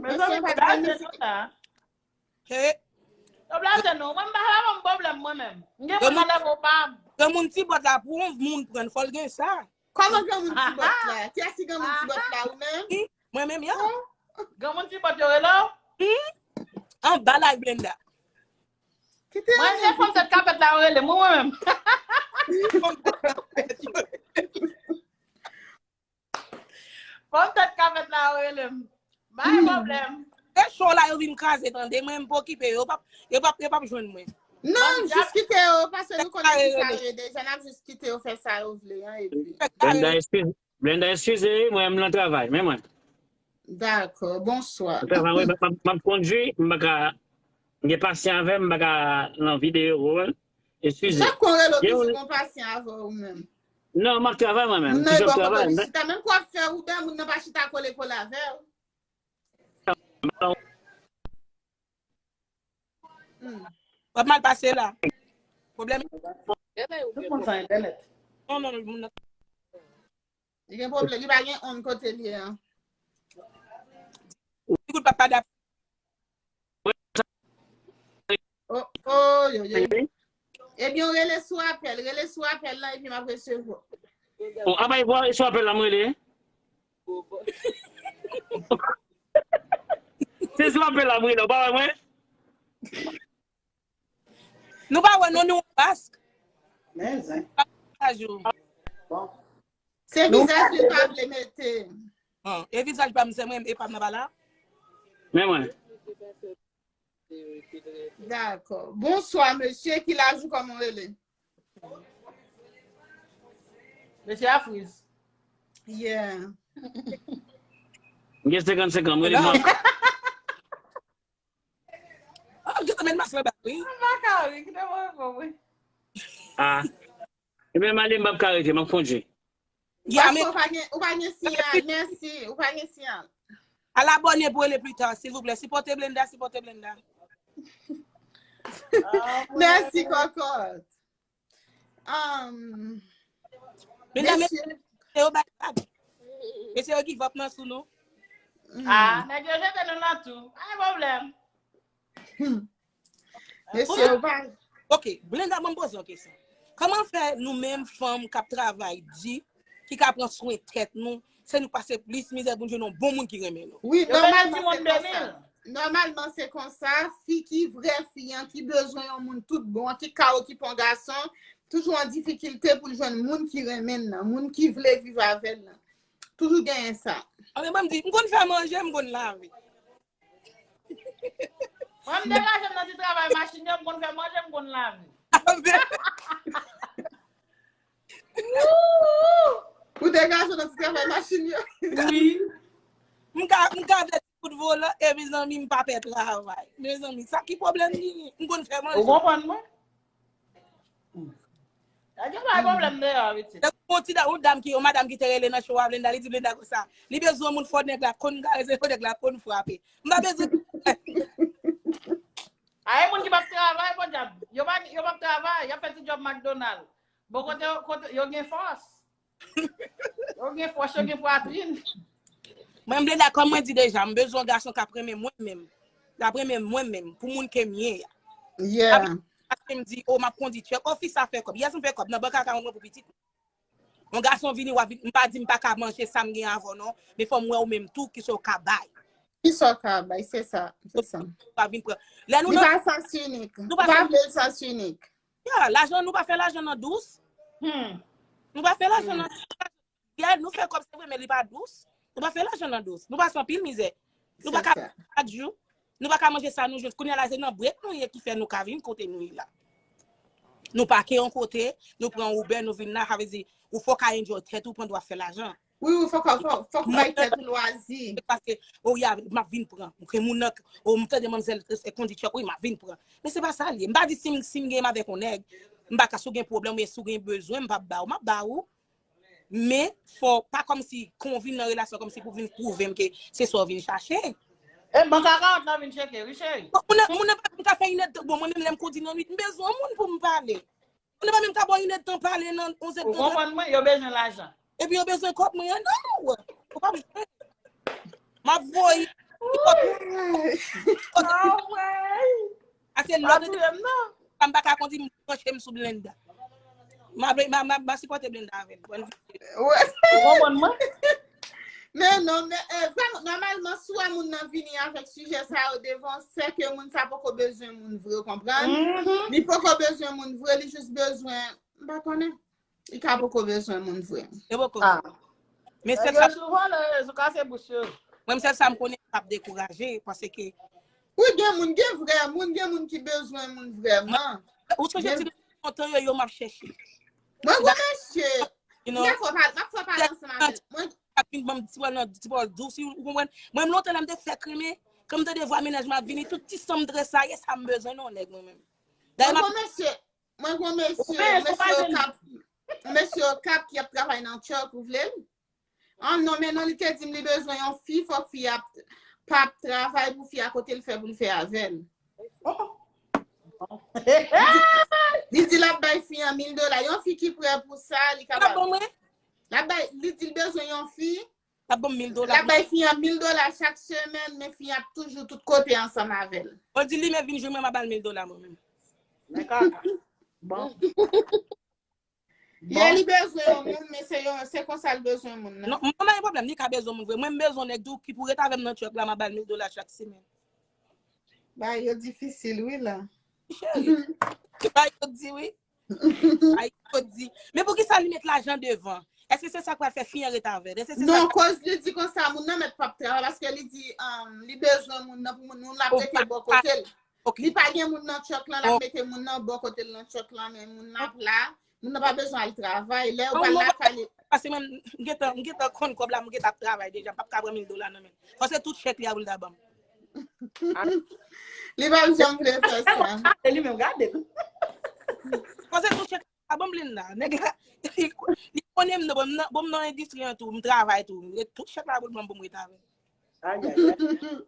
Mezanmi, yo blaze nou la. Yo blaze nou. Mwen, m pa, pa ban m pwoblèm, mwen menm. M gen moun nan level pa m. Granmoun ti bòt la, pou yon moun pran, fò l gen sa. Kòman granmoun ti bòt la? Kiyès ki granmoun ti bòt la, ou menm? Mwen menm, ya. Granmoun ti bòt yo rele w? Anba live Blenda. Mwen, se fanm tèt kapèt la yo rele m, mwen menm. Fanm tèt kapèt la yo rele m. Pa gen pwoblèm. Se cho la yo vin kraze, tande. Mwen, m pa okipe yo. Yo p ap, yo p ap, yo p ap jwenn mwen. Non, jis kite yo, paske nou konnen ki sa yo ye deja, n ap jis kite yo fè sa yo vle an, epi. Brenda, eskize, Brenda, eskize, mwen, m nan travay, men mwen. Dakò, bonswa. Nan travay, mwen, m ap, m ap kondui, m pa ka, m gen pasyan avè m, m pa ka nan videyo, ou konprann? Eskize. Chak kon rele w toujou gon pasyan avè w menm. Non, m ap travay mwen menm. Toujou ap travay. Moun nan e bò kote li chita, menm kwa fè ou bè, moun nan pa chita kole kole avè w. Hmm. W ap mal pase la. Pwoblèm. Nou konn sa entènèt. Non, non, non, moun nan. Li gen pwoblèm, li pa gen onn kote li ye an. Li kout papa dap. Oh, oh, yo, yo. Ebyen, w rele sou apèl, rele sou apèl la, epi m ap resevwa. Oh, apa e sou apèl la m rele? Se sou apèl la m rele, ou pa wè mwen? Nou pa wè non nou mask. Men zen. Pataje w. Bon. Se vizaj li pa vle mete. Ah, e vizaj pa m, se mwen, e pa m nan pa la. Men mwen. Dakò. Bonswa mesye, ki laj ou, kòman w rele? Mesye a friz. Yeah. M gen senkannsenk an, m rele Marc. Ah, m gentan met mask lan bak, wi. M pa ka ri, kite mwen reponn, wi. Ah. Ebyen, m ale, m p ap ka rete, m ap kondui. Ya, men ou pa gen, ou pa gen siyal, mèsi, ou pa gen siyal. Al abòne pou rele pita, silvouplè. Sipòte Blenda, sipòte Blenda. Mèsi, kòkòt. Um, Blenda, mesye, mesye yo bay vag. Mesye yo give up nan sou nou. Ah, nèg yo jete nou nan tou. Pa gen pwoblèm. Hmm. Mesye yo pa. Ok, Blenda, mwen poze yon kesyon. Kòman fè nou menm fanm k ap travay di, ki ka pran swen tèt nou, se nou k pase plis mizè pou n jwenn yon bon moun ki renmen nou? Wi, nòmalman se konsa. Nòmalman se konsa, fi ki vrè fi an, ki bezwen yon moun tout bon, ki ka okipe yon gason, toujou an difikilte pou l jwenn moun ki renmen l nan, moun ki vle viv avè l nan. Toujou genyen sa. Anben, ban m di, m konn fè manje, m konn lave. Mwen, m degaje m nan ti travay machin yo, m konn fè manje, m konn lave. Ou degaje w nan ti travay machin yo? Wi. M ka, m ka fè ti kout volan, e mezanmi, m pa pè travay. Mezanmi, sa ki pwoblèm li ye? M konn fè manje. Ou konprann mwen? Nèg yo bay pwoblèm deyò, pitit. Yon ti da-, yon dam ki, yon madanm ki te rele nan show a Blenda, li di Blenda konsa. Li bezwen yon moun fò nèg la konn karese, fò nèg la konn frape. M pa bezwen. A, e moun ki p ap travay, podyab. Yo pa, yo p ap travay, y ap fè ti djòb McDonald. Bon, kote, kote, yo gen fòs. Yo gen fòs, yo gen pwatrin. Mwen, Blenda, kòm mwen di deja, m bezwen yon gason k ap renmen mwen menm. K ap renmen mwen menm, pou moun ke m ye a. Yeah. Paske m di, oh, m ap kondi tchèk. Oh, fi sa fè kòb. Yes, m fè kòb. Nan bank akawont mwen pou pitit. Yon gason vini, w ap vin, m pa di m pa ka manje sa m gen avè w non, men fò m wè ou menm tou, kisa w ka bay. Kisa w ka bay, se sa, se sa. Ou pa vin pran. Lè nou nan. Li pa sans inik. Ou pa vle l sans inik. Ya, lajan, nou pa fè lajan nan dous. Hmm. Nou pa fè lajan nan dous. Ya, nou fè kòb, se vre, men li pa dous. Nou pa fè lajan nan dous. Nou pase anpil mizè. Nou pa ka chak jou. Nou pa ka manje sa nou jwenn. Kounye a la, se nan brek nou ye ki fè nou ka vin kote nou ye la. Nou pake yon kote, nou pran Uber, nou vin la, sa vle di, ou fòk a enjoy tèt ou pandan w ap fè lajan. Wi, wi, fòk, fòk, fòk ou bay tèt ou lwazi. Paske, oh, ya, m ap vin pran. Ou gen moun nan, oh, m tande manmzèl, eh, kondi tchòk, wi, m ap vin pran. Men se pa sa l ye. M pa di si m, si m gen m avèk yon nèg, m pa ka, si w gen pwoblèm, oubyen si w gen bezwen, m p ap ba ou, m ap ba ou. Men, fò, pa kòmsi, kon w vin nan relasyon, kòmsi pou vin pwouve m ke se sa w vin chache. E bank akawont lan vin tcheke, wi, cheri. Bon, moun nan, moun nan pa vin ka fè inèdtan. Bon, mwen menm, lè m kondi nan nwit, m bezwen yon moun pou m pale. Moun nan pa menm ka ba w inèdtan pale nan onzèdtan. Ou konprann mwen? Yo bezwen lajan. Epi yo bezwen kòb mwen an, non, ou pa bezwen. M ap voye. Ase lòt sa m pa ka kondi, m branche m sou Blenda. M ap, m ap, m ap, m ap sipòte Blenda avè m. Ou konprann mwen? Men non, men, eh, vrèman, nòmalman, si w wè moun nan vini avèk sijè sa yo devan, se ke moun sa poko bezwen moun vre, w konprann? Li poko bezwen moun vre, li jis bezwen, m pa konnen. Li ka poko bezwen moun vre. E poko. Ah. Men sèl sa, yo sou vòlèz, ou kase bouch yo. Mwen, sèl sa m konnen k ap dekouraje, paske. Wi, gen moun, gen vrè moun, gen moun ki bezwen moun vrèman. Ou sonje ti lontan yo, yo m ap chèche. Mwen, gwo mesye, m ap fè pale, m ap fè pale ansanm avè mwen. Ap vin ban m ti pwal nan, ti pwal dous, ou konprann? Mwen, lontan la, m te fè krimen, kan m tande vwa mennaj mwen ap vini, tout ti san m trese sa, yes, sa m bezwen, non, nèg mwen menm. Dayè, mwen, gwo mesye, Mwen gen yon mesye, mesye Okap, mesye Okap ki ap travay nan Chuck, ou vle l? Ah non, men non, li te di m li bezwen yon fi, fòk fi a p- pa ap travay pou fi a kote l fè pou l fè avè l. Li di l ap bay fi an mil dola. Yon fi ki prè pou sa, li ka ba. L ap bay, li di l bezwen yon fi. L ap ban m mil dola. L ap bay fi an mil dola chak semèn, men fi an ap toujou tout kote ansanm avè l. Ou di li men vin jwenn mwen, m a ba l mil dola mwen menm. Bon. Ye, li bezwen yon moun, men se yon, se konsa l bezwen moun nan. Non, mwen pa gen pwoblèm, li ka bezwen moun vre. Mwen, m bezwen nèg tou ki pou ret avè m nan Chuck la, m a ba l mil dola chak semèn. Bagay yo difisil, wi, la. Cheri, se bagay yo di, wi. Bagay yo di. Men poukisa li met lajan devan? Èske se sa k pral fè fi an ret avè l? Èske se sa... Non, koz li di konsa, moun nan mèt p ap travay, paske li di, um, li bezwen moun nan pou moun, moun la ap rete bò kote l. Li pa gen moun nan Chuck lan, l ap mete moun nan bò kote l nan Chuck lan, men moun nan ap la, moun nan pa bezwen al travay. Lè yo pral lakay li. Paske mwen, m gentan, m gentan konn kòb la, m gentan ap travay deja, m p ap ka pran mil dola nan men l. Fò se tout chèk li a pou l ta ban m. Li pa janm vle fè sa. Se li menm, gade l. Fò se tout chèk li a ban m, Linda. Nèg la, li konnen m nan, bon, m nan, bon, m nan endistri an tou, m travay tou. Tout chèk la pou l ban m pou m ret avè l.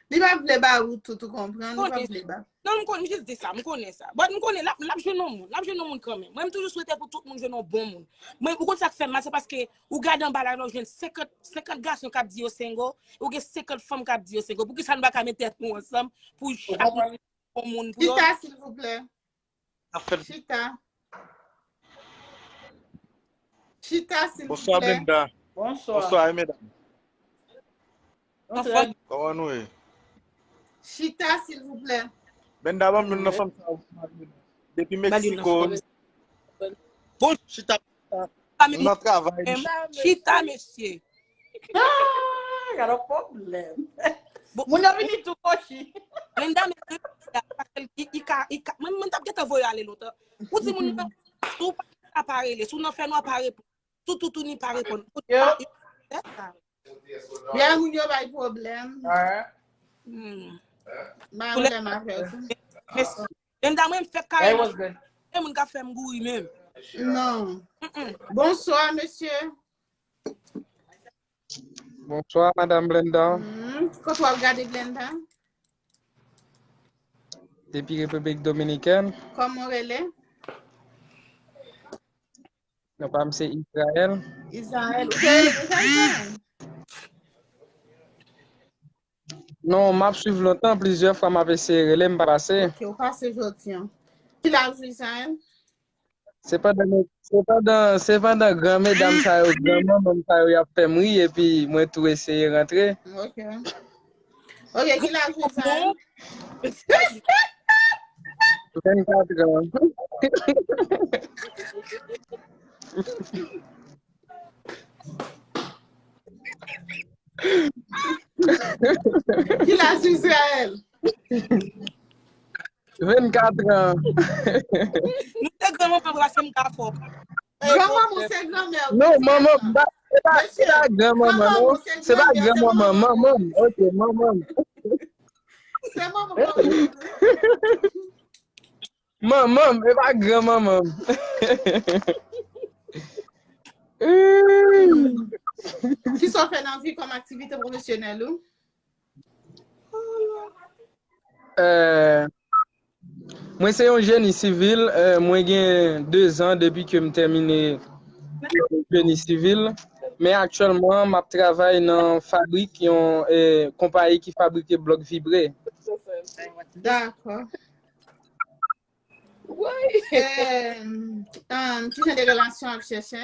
Li pa vle ba ou tout, ou konprann, li pa vle ba. Non, m konn, m jis di sa, m konnen sa. But m konnen l ap, l ap jwenn yon moun, l ap jwenn yon moun kanmenm. Mwen, m toujou swete pou tout moun jwenn yon bon moun. Mwen, ou konn sa k fè m mal, se paske ou gade anba la, ou jwenn senkant, senkant gason k ap di yo single, ou gen senkant fanm k ap di yo single. Poukisa nou pa ka met tèt nou ansanm pou chak moun jwenn yon bon moun pou yo? Chita, silvouplè. Chita. Chita, silvouplè. Bonswa, Brenda. Bonswa. Bonswa, medam. Kòman nou ye? Chita, silvouplè. Brenda, ban m youn nan fanm sa yo. Depi Meksiko. Bon, chita, chita. Nou nan travay. Chita, mesye. Ah, gade yon pwoblèm. Moun nan vini tou, Kochi. Brenda, men, paske li, li ka, li ka, mwen, mwen t ap gentan voye ale lontan. Ou di moun nan, si w pa, pa rele, si w nan fè nwa, pa reponn. Tou, tou, tou, ni pa reponn. Yè, moun yo bay pwoblèm. Hmm. Bay pwoblèm avè w tou. Mèsi. Brenda, mwen, m fèk kare nan men moun k ap fè m kouri menm. Non. Bonswa, mesye. Bonswa, Madam Blenda. Hmm, kote w ap gade Blenda? Depi Repiblik Dominikèn. Kòman w rele? Non pa m se Israel. Israel, ou te rele deja, Israel? Non, m ap swiv lontan, plizyè fwa m ap eseye rele, m pa pase. Ok, ou pase jodi a. Ki laj ou, Israel? Se pandan, se pandan, se pandan gran medam sa yo, gran manman sa yo, y ap fè m ri, epi mwen tou eseye rantre. Ok. Ok, ki laj ou, Israel? Vennkat an. Ki laj Israel? Vennkat an. Nou se granmanman, brase m ka fò. Granmanman ou se granmè w. Non, manman m, ba, se pa, se pa granmanman, non. Se pa granmanman, manman m. Ok, manman m. Se manman m. Manman m, e pa granmanman m. Kisa w fè nan vi kòm aktivite pwofesyonèl ou? Euh, mwen se yon jeni sivil, euh, mwen gen de zan depi ke m tèmine jeni sivil. Men aktyèlman, m ap travay nan fabrik, yon, euh, konpayi ki fabrike blòk vibre. Dakò. Woy! Eh, um, ki jan de relasyon w ap chèche?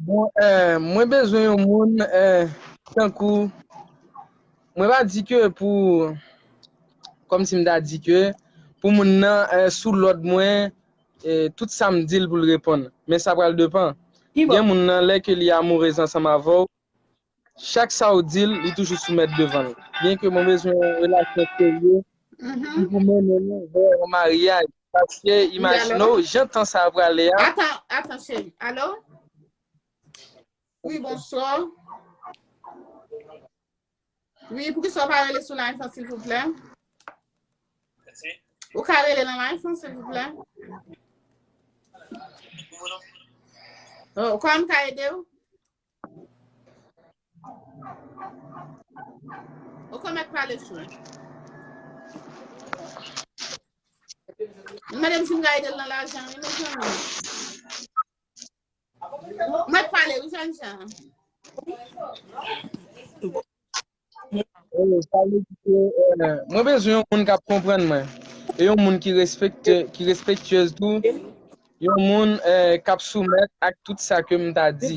Bon, eh, mwen bezwen yon moun, eh, tankou, mwen pa di ke pou, kòmsi m ta di ke pou moun nan, eh, sou lòd mwen, eh, tout sa m di l pou l reponn. Men sa pral depann. Gen moun nan, lè ke li amourez ansanm avè w, chak sa w di l, li toujou soumèt devan l. Byenke mwen bezwen yon relasyon serye ki pou mennen nou vè yon maryaj. Paske, imajine w, jan tan sa a prale a. Atan, atan, cheri. Alo? Wi, bonswa. Wi, poukisa w pa rele sou live lan, silvouplè? Ou ka rele nan iPhone, silvouplè? Oh, kòman m ka ede w? Ou ka mèt pale, chou. Li mande m si m ka ede l nan lajan, wi, mezanmi. Mwen pale, wi, jènjan. Eh, sa vle di ke, eh, mwen bezwen yon moun k ap konprann mwen. E yon moun ki respekte, ki respektyez tou. Yon moun eh, k ap soumèt ak tout sa ke m ta di.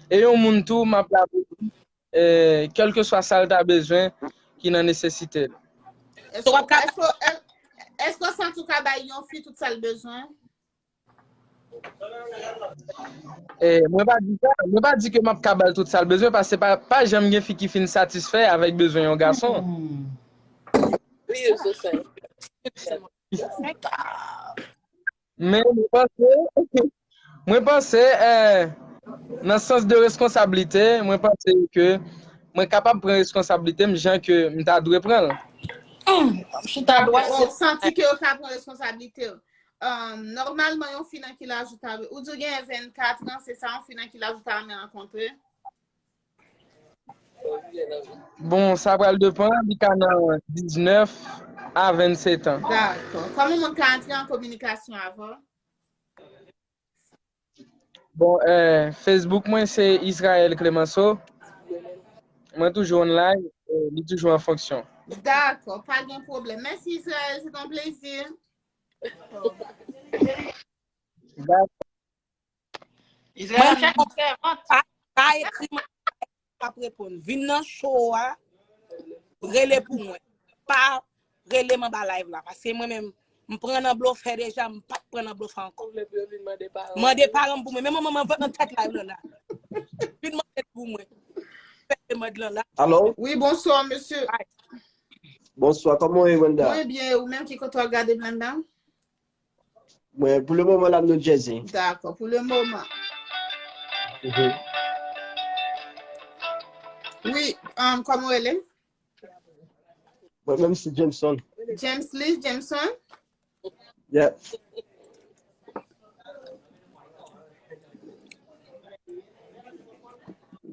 E yon moun tou, m ap la pou li, eh, kèlkeswa sa l ta bezwen, ki nan nesesite l. Èske èske- èske w santi w ka bay yon fi tout sa l bezwen? Eh, mwen pa di sa, mwen pa di ke m ap ka ba l tout sa l bezwen, paske pa, pa janm gen fi ki fin satisfè avèk bezwen yon gason. Men mwen panse, mwen panse, eh, nan sans de responsablite, mwen panse ke mwen kapab pran responsablite m jan ke m ta dwe pran l. Chita dwat. Ou santi ke ou ka pran responsablite w. Um, nòmalman, yon fi nan ki laj ou ta vle? Ou di w gen vennkat an, se sa yon fi nan ki laj ou ta renmen rankontre? Bon, sa pral depann, li ka nan diznèf a vennset an. Dakò. Kòman moun ka antre an kominikasyon avè w? Bon, eh, Facebook mwen se Israel Clemenceau. Mwen toujou online, eh, li toujou an fonksyon. Dakò, pa gen pwoblèm. Mèsi Israel, se yon plezi. Dakò. Pa, pa ekri mwen, m ap reponn. Vin nan show a, rele pou mwen. Pa rele m anba live la. Paske mwen menm, m pran nan blofè deja, m p ap pran nan blofè ankò. Mande paran m pou mwen. Men manman m vant nan tèt live lan la. Vin mande l pou mwen. Fè demande lan la. Alo? Wi, bonswa, mesye. Bonswa, kòman w ye, Wenda? Mwen byen, ou menm ki kote w ap gade m la? Mwen, pou le moman la, m New Jersey. Dakò, pou le moman. Mhm. Wi, um, kòman w rele? Mwen menm se Jameson. James Lee, Jameson? Yeah.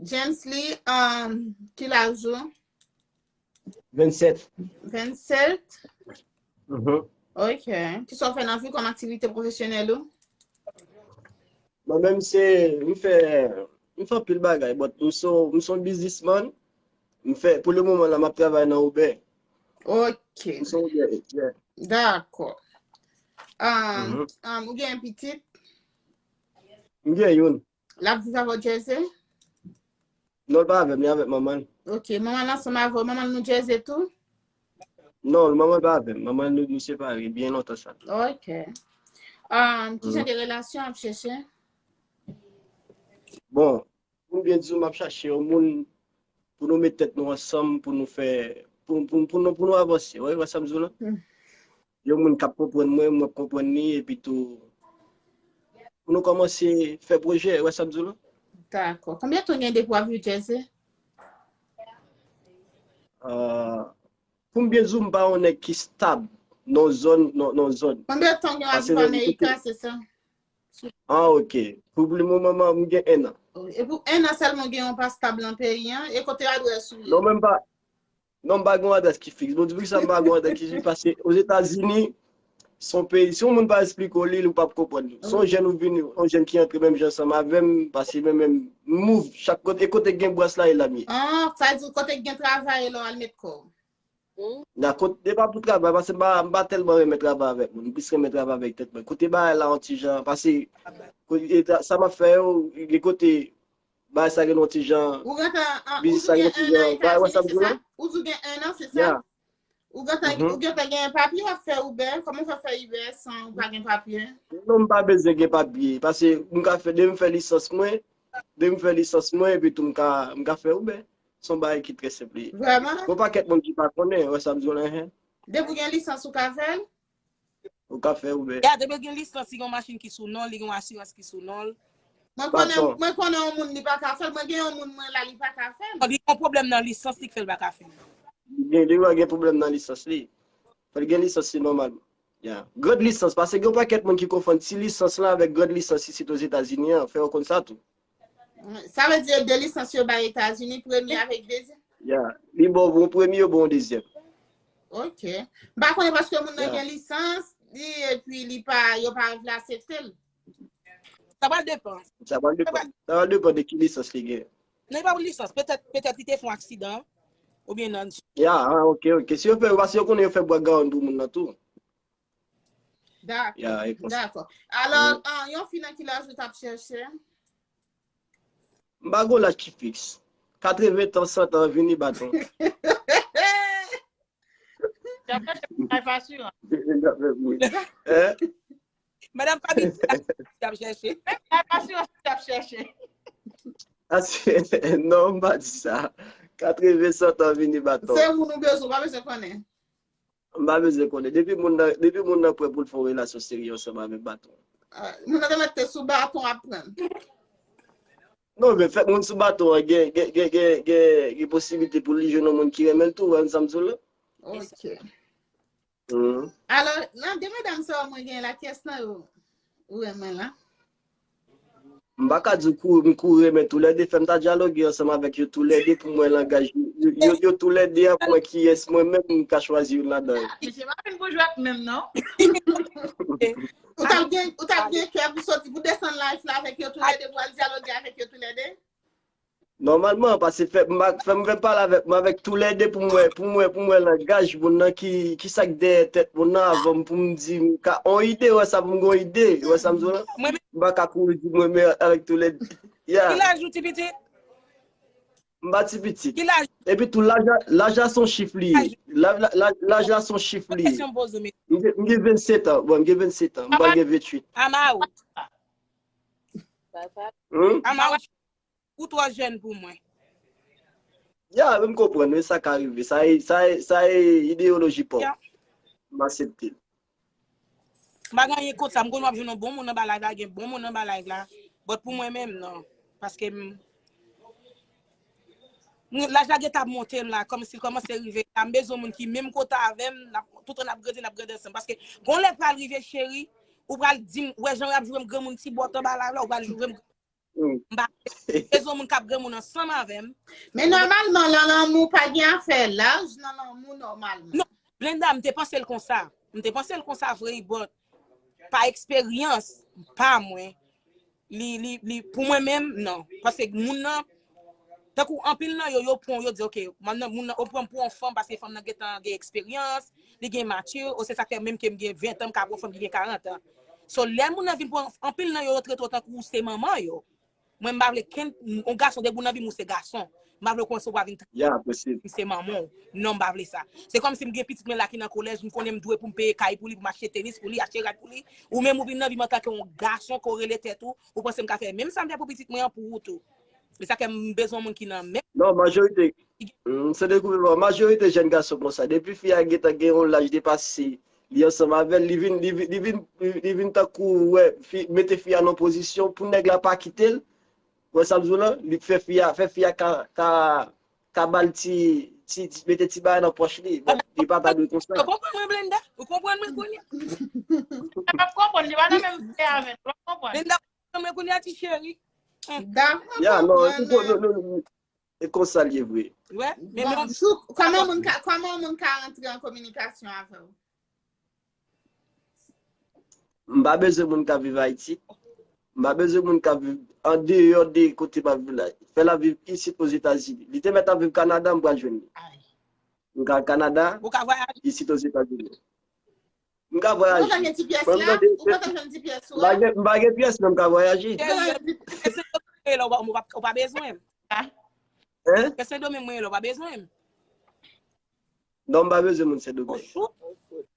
James Lee, um, ki laj ou? Vennsèt. Vennsèt? Mhm. Ok. Kisa w fè nan vi w kòm aktivite pwofesyonèl ou? Mwen menm se, m fè, m fè anpil bagay, but m se, m se yon biznismann. M fè, pou le moman la, m ap travay nan Uber. Ok. M se Uber, yeah. Dakò. Um, Mhm. um, ou gen pitit? M gen youn. L ap viv avè w Jersey? Non, l pa avè m, li avèk manman l. Ok, manman l ansanm avè w, manman l New Jersey tou? Non, manman l pa avè m. Manman l, nou, nou separe byen lontan sa. Ok. Um, ki jan de relasyon w ap chèche? Bon, pou m byen di w, m ap chache yon moun pou nou met tèt nou ansanm, pou nou fè, pou, pou, pou nou, pou nou avanse. Ou wè sa m di w la? Hmm. Yon moun k ap konprann mwen, mwen ap konprann li, epi tou, pou nou kòmanse fè pwojè, ou wè sa m di w la? Dakò. Konbyen tan w gen depi w ap viv Jersey? Ah, pou m byen di w, m pa yon nèg ki stab nan zòn, nan, nan zòn. Konbyen tan w gen w ap viv Amerika, se sa? Ah, ok. Pou, pou le moman, m gen en an. E pou en an sèlman w gen yon pa stab nan peyi an, e kote adrès ou ye? Non, men m pa, non, m pa gen yon adrès ki fiks. Bon, di pou ki sa m pa gen yon adrès ki fiks, paske Ozetazini, se yon peyi, si yon moun pa esplike w li, ou p ap konprann li. Se yon jèn ou vini, yon jèn ki antre menm jan ansanm avè m, paske menm, menm, m move chak kote, e kote gen bras la, e la m ye. Ah, sa vle di kote gen travay, e la w al met kò w. Nan kote, e pa pou travay, paske m pa, m pa tèlman renmen travay avèk moun, m plis renmen travay avèk tèt mwen. Kote bagay la yon ti jan, paske, kote, e tra-, sa m ap fè yo, gen kote, bagay sa gen yon ti jan, Ou gentan, ah, ou biznis di sa w gen gen yon ti en an jan, bagay wè sa m Etazini, di w se la? sa? Ou di w gen en an, se sa? Yeah. Ou gentan, Mhm. ou gentan gen papye w ap fè Uber? Kòman w fè fè Uber san ou pa gen papye? Non, m pa bezwen gen papye, paske m ka fè, depi m fè lisans mwen, depi m fè lisans mwen, epi tou m ka, m ka fè Uber. Se yon bagay ki trè senp li ye. Vrèman? Gon pakèt moun ki pa konnen, wè sa m di w la, hen. Depi w gen lisans, ou ka fè l? Ou ka fè Uber. Ya, depi l gen lisans, li gen yon machin ki sou non l, li gen yon asirans ki sou non l. Mwen Pa konnen, tò. Mwen konnen yon moun li pa ka fè l, mwen gen yon moun mwen la li pa ka fè l. Li gen pwoblèm nan lisans, li k fè l pa ka fè l. Gen, li gen pwoblèm nan lisans li. Fò l gen lisans li nòmalman. Yeah. Grand lisans, paske gen yon pakèt moun ki konfonn ti lisans lan avèk grand lisans isit Ozetazini an. Fè yo konn sa tou. Sa vle di de lisans yo bay Etazini, premye avèk dezyèm? Yeah. Li bon, bon premye, bon dezyèm. Ok. M pa konnen paske moun nan gen lisans, li, epi li pa, yo pa vle aksepte l. Sa pral depan. Sa pral depan. Sa pral depan de ki lisans li gen. Non, li pa pou lisans. Petèt, petèt li te fè yon aksidan. Oubyen nan. Ya, ah, ok, ok. Si yo fè, paske yo konnen yo fè background pou moun nan tou. Dakò. Dakò. Alò, ah, yon fi nan ki laj ou t ap chèche? M pa gon laj ki fiks. Katreven tan, san tan, vini baton. Life assurance. Hein? Madanm Fabi, ap chèche. Life assurance, ap chèche. Ah, se- non, m pa di sa. Katreven, san tan, vini baton. Se moun ou bezwen, ou pa bezwen konnen. M pa bezwen konnen. Depi moun nan, depi moun nan prè pou l fè yon relasyon serye ansanm avèk baton. Ah, moun nan te mèt te sou baton ap pran. Non, men fèk moun sou baton an gen, gen, gen, gen, gen, gen posiblite pou li jwenn yon moun ki renmen l tou, wè sa m di w la. Ok. Mhm. Alò, nan de medam sa yo mwen gen la, kyès nan yo ou renmen la? M pa ka di w kou, m kou renmen toulède, fè m ta dyaloge ansanm avèk yo toulède pou mwen langaj yo, yo, yo toulède an pou mwen kiyès mwen menm m ka chwazi youn ladan yo. Misye pa vin pou jwèt menm non. Ou t ap gen, ou t ap gen kè pou soti, pou desann live la avèk yo toulède, pou al dyaloge avèk yo toulède? Nòmalman, paske fè m pa- fè m fè pale avèk mwen avèk toulède pou mwen, pou mwen, pou mwen langaj moun nan ki, ki sa k dèyè tèt moun nan avan m pou m di m ka on ide, wè sa pou m gon ide, wè sa m di w la. M pa ka kouri di mwen men avèk toulède. Yeah. Ki laj ou ti pitit? M pa ti pitit. Ki laj? Epi tou laj la, laj la se yon chif li ye. Laj la, laj, laj la se yon chif li ye. Kesyon m poze w, men. M gen, m gen vennsentan. Bon, m gen vennsentan. M pa gen venntuit. Ama ou. Hmm? Ama ou. Ou twò jèn pou mwen. Ya, men m konprann, men sa ka rive. Sa e, sa e, sa e ideyoloji pa w. Ya. M aksepte l. M pa gen anyen kont sa. M konn w ap jwenn yon bon moun anba live la, gen bon moun anba live la. But pou mwen menm, non. Paske m, m, laj la gentan ap monte m la, kòmsi l kòmanse rive la. M bezwen moun ki menm kote avè m, n ap, tout an n ap grandi, n ap grandi ansanm. Paske gon lè pral rive, cheri, ou pral di m, wè jan y ap joure m granmoun ti bòt anba live la, ou pral joure m M pa bezwen moun k ap granmoun ansanm avè m. Men nòmalman, nan lanmou, pa gen afè laj nan lanmou nòmalman. Non, Blenda, m te panse l konsa. M te panse l konsa vre, but pa eksperyans pa mwen, li, li, li, pou mwen menm, non. Paske moun nan, tankou anpil nan yo, yo pran, yo di, ok, moun nan, moun nan, yo pran m pou yon fanm paske fanm nan gentan gen eksperyans, li gen mature, o se sa k fè menm ke m gen ven tan, m ka pran fanm ki gen karant an. So, lè moun nan vin pran, anpil nan yo, yo trete w tankou w se manman yo. Mwen, m pa vle kenn, yon gason, depi w nan vi m, ou se gason. M pa vle w kòmanse w pa vin trete m se manman w. Non, m pa vle sa. Se kòmsi m gen pitit mwen la ki nan kolèj, m konnen m dwe pou m peye kay pou li, pou m achte tenis pou li, achte rad pou li. Ou menm ou vin nan vi m antanke yon gason ke w rele tèt ou, ou panse m ka fè menm sa m fè pou pitit mwen an pou ou tou. E sa fè m bezwen moun ki nan menm. Non, majorite, m se dekouvri, majorite jèn gason konsa. Depi fi a gentan gen yon laj depase li ansanm avè l, li vin, li vin, li vin, li vin tankou, wè, fi, mete fi a nan pozisyon pou nèg la pa kite l. Wè sa m di w la? Li fè fi a, fè fi a ka, ka, ka ba l ti, ti, ti, mete ti bagay nan pòch li. Bon, li pa ta dwe konsa. Ou konprann mwen, Blenda? Ou konprann mwen kounye a? Sa p ap konprann, li pa nan menm fè avè l, w ap konprann. Blenda, ou konprann mwen kounye a, ti cheri? Dakò, Ya, non, konprann, non, non, non. E konsa l ye vre. Wè, men Bon, men sou, kòman moun ka, kòman moun ka rantre an kominikasyon avè w? M pa bezwen moun k ap viv Ayiti. M pa bezwen moun k ap viv andeyò de kote m ap viv la. Fè l ap viv isit Ozetazini. Li te mèt ap viv Kanada, m pral jwenn li. M ka al Kanada, ou ka vwayaje. Isit Ozetazini. M ka Ou kontan vwayaje. gen ti pyès Mwen, m la? tande- Ou kontan jwenn ti pyès M ou pa a? gen, m pa gen pyès, men m ka vwayaje. Ou kontan jwenn ti Ke Sendomeng mwen ye la, ou pa, ou pa, ou pa bezwen m. Hein? Ke Sendomeng mwen ye la, ou pa bezwen m. Non, m pa bezwen moun Sendomeng.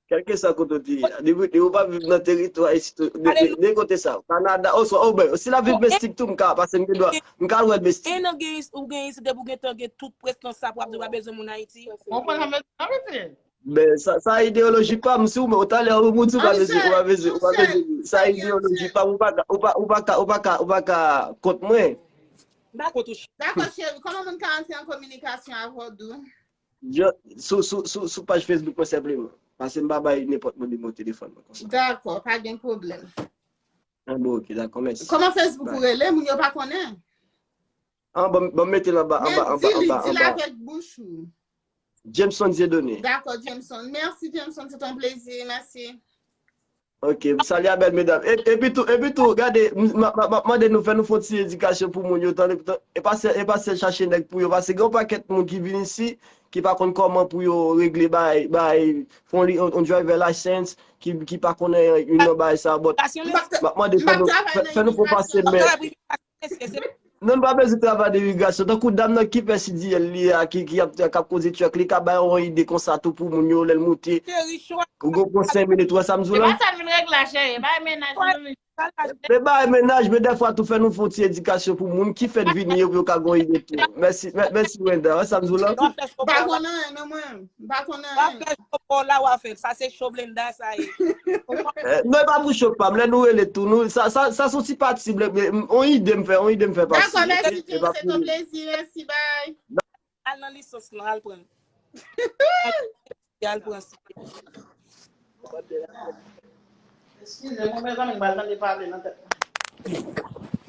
Kèlkeswa kote w te ye. Depi ou pa viv nan teritwa isit, de, de, de kote sa. Kanada, oswa, o ben, si l ap viv Mestik tou, m ka pase, m gen dwa, m ka al wè l Mestik. E nan gen, ou gen isit, depi ou gen tan, gen tout prestans sa pou ap di ou pa bezwen moun Ayiti. Ou konn sa m bezwen, sa vle di? Ben, sa, sa ideyoloji pa m, si w, men talè ou moun di ou pa bezwen, ou pa bezwen, ou pa bezwen. Sa ideyoloji pa m, ou pa ka, ou pa, ou pa ka, ou pa ka, ou pa ka kont mwen. M pa kont ou. Dakò, cheri. Kòman moun ka antre an kominikasyon avè w, Dou? Je, sou, sou, sou, sou paj Facebook mwen senpleman. Paske m pa bay nenpòt moun nimewo telefòn mwen konsa. Dakò, pa gen pwoblèm. Ah, bon, ok, dakò, mèsi. Kòman Facebook ou rele? Moun yo pa konnen. Ah, bon, bon, mete l anba, anba, Men di li, anba, di l anba. Avèk bouch ou. Jameson Dieudonné. Dakò, Jameson. Mèsi, Jameson. Se ton plezi. Mèsi. Ok, m salye a bèl medam. E, epi tou, epi tou, gade, m ap mande nou fè nou fè yon ti edikasyon pou moun yo, tande, e pa sèl, e pa sèl chache nèg pou yo, paske gen yon pakèt moun ki vin isi, ki pa konn kòman pou yo regle bay, bay, fè yon, yon driver license, ki, ki pa konnen yon nan bay sa, but m ap mande fè nou, fè, fè nou fè pase men. Non, nou pa bezwen travay nan imigrasyon. Tankou dam nan ki fè C D L li a, ki, ki ap, k ap koze truck, li ka bay yon ide konsa tou pou moun yo, lè l moute. Ou gon pran senk minit, ou wè sa m di w la? E pa sa l vin regle la, cheri. E pa mennaj li. Men bay mennaj, men dèfwa tou fè nou fè yon ti edikasyon pou moun ki fèt vini yo, pou yo ka gon ide tou. Mèsi, mèsi Wenda, wè sa m di w la? M pa konn anyen, non, mwen. M pa konn anyen. Wap fè cho pa w la, wap fè l. Sa se cho Blenda, sa ye. Non, e pa pou cho pa m. Lè nou rele tou, nou, sa, sa, sa se yon ti pati, on ide m fè, on ide m fè pase. Dakò, mèsi, James, se ton plezi. Mèsi, bye. Al nan lisans lan, al pran. Al pran. Eskize mwen, mezanmi, m pral tande pale nan tèt mwen.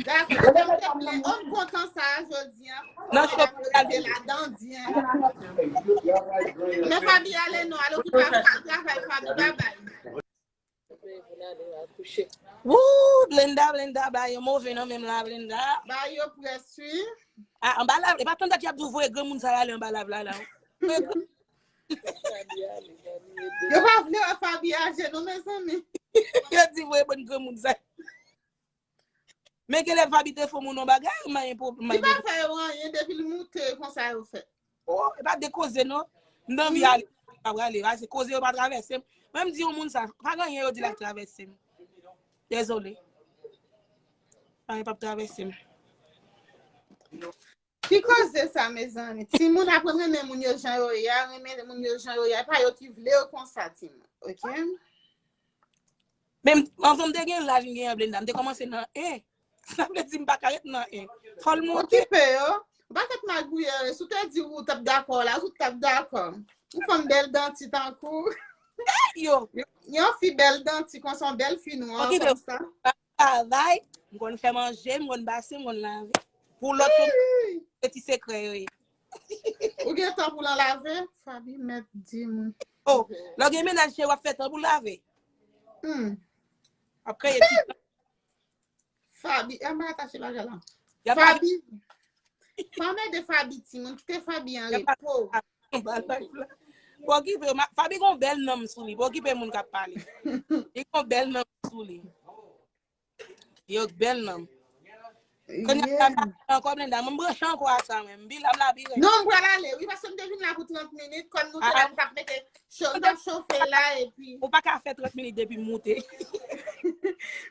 Dakò, mwen te plen, oh, m kontan sa a jodi a. Nan cho pa ale ladan, di. Men Fabi ale non, al okipe avèk travay, Fabi, babay. Woo, Blenda, Blenda, ba yo move nan menm la, Blenda. Ba yo près, wi. Ah, anba la, e pa tann dat y ap di voye granmoun sa ale anba la, la, la. Yo pa vle wè Fabi aje non, mezanmi. Yo di voye bann granmoun sa. Men genlè Fabi te fè moun yon bagay, manyen pwoblèm. Li pa fè yo anyen, depi l moute konsa yo fè. Oh, e pa de koze non. M t anvi ale, pa prale, pase koze yo pa travèse m. Mwen m di yon moun sa, pa gen anyen yo di l ap travèse m. Dezole. Anyen p ap travèse m. Ki koze sa, mezanmi? Timoun aprann renmen moun yo jan yo ye a, renmen moun yo jan yo ye a. E pa yo ki vle yo konsa, timoun. Ok? Men anvan m te gen laj m genyen an, Blenda, m te kòmanse nan en. Sa vle di m pa ka ret nan en. Fò l monte. Okipe yo. Ou pa fèt magouye, si w te di ou t ap dakò la, ou t ap dakò. Yon fanm bèl danti tankou. Yo. Yon fi bèl danti konsa, yon bèl fi nwa konsa. Travay, m konn fè manje, m konn pase, m konn lave. Pou lòt yo, se ti sekrè yo ye. Ou gen tan pou l lave? Fabi mèt di moun. Oh, lè w gen mennaj, cheri, w ap fè tan pou lave. Hmm. W ap kreye ti tan. Fabi, e m pa atache bagay la. Fabi. Pa mède Fabi, timoun. Kite Fabi an repo. Bon, okipe, Fabi gon bèl nanm sou li. Bon, okipe moun k ap pale. Li gon bèl nanm sou li. Yo bèl nanm. Kounye a m pa ankò Blenda, mwen m branche ankò a sa menm. M bi la m la bi rèd. Non, m pral ale. Wi, paske m te vin la pou trant minit, kòm nou te la, m t ap mete cho, m t ap chofe la, epi. Ou pa ka fè trant minit depi m moute.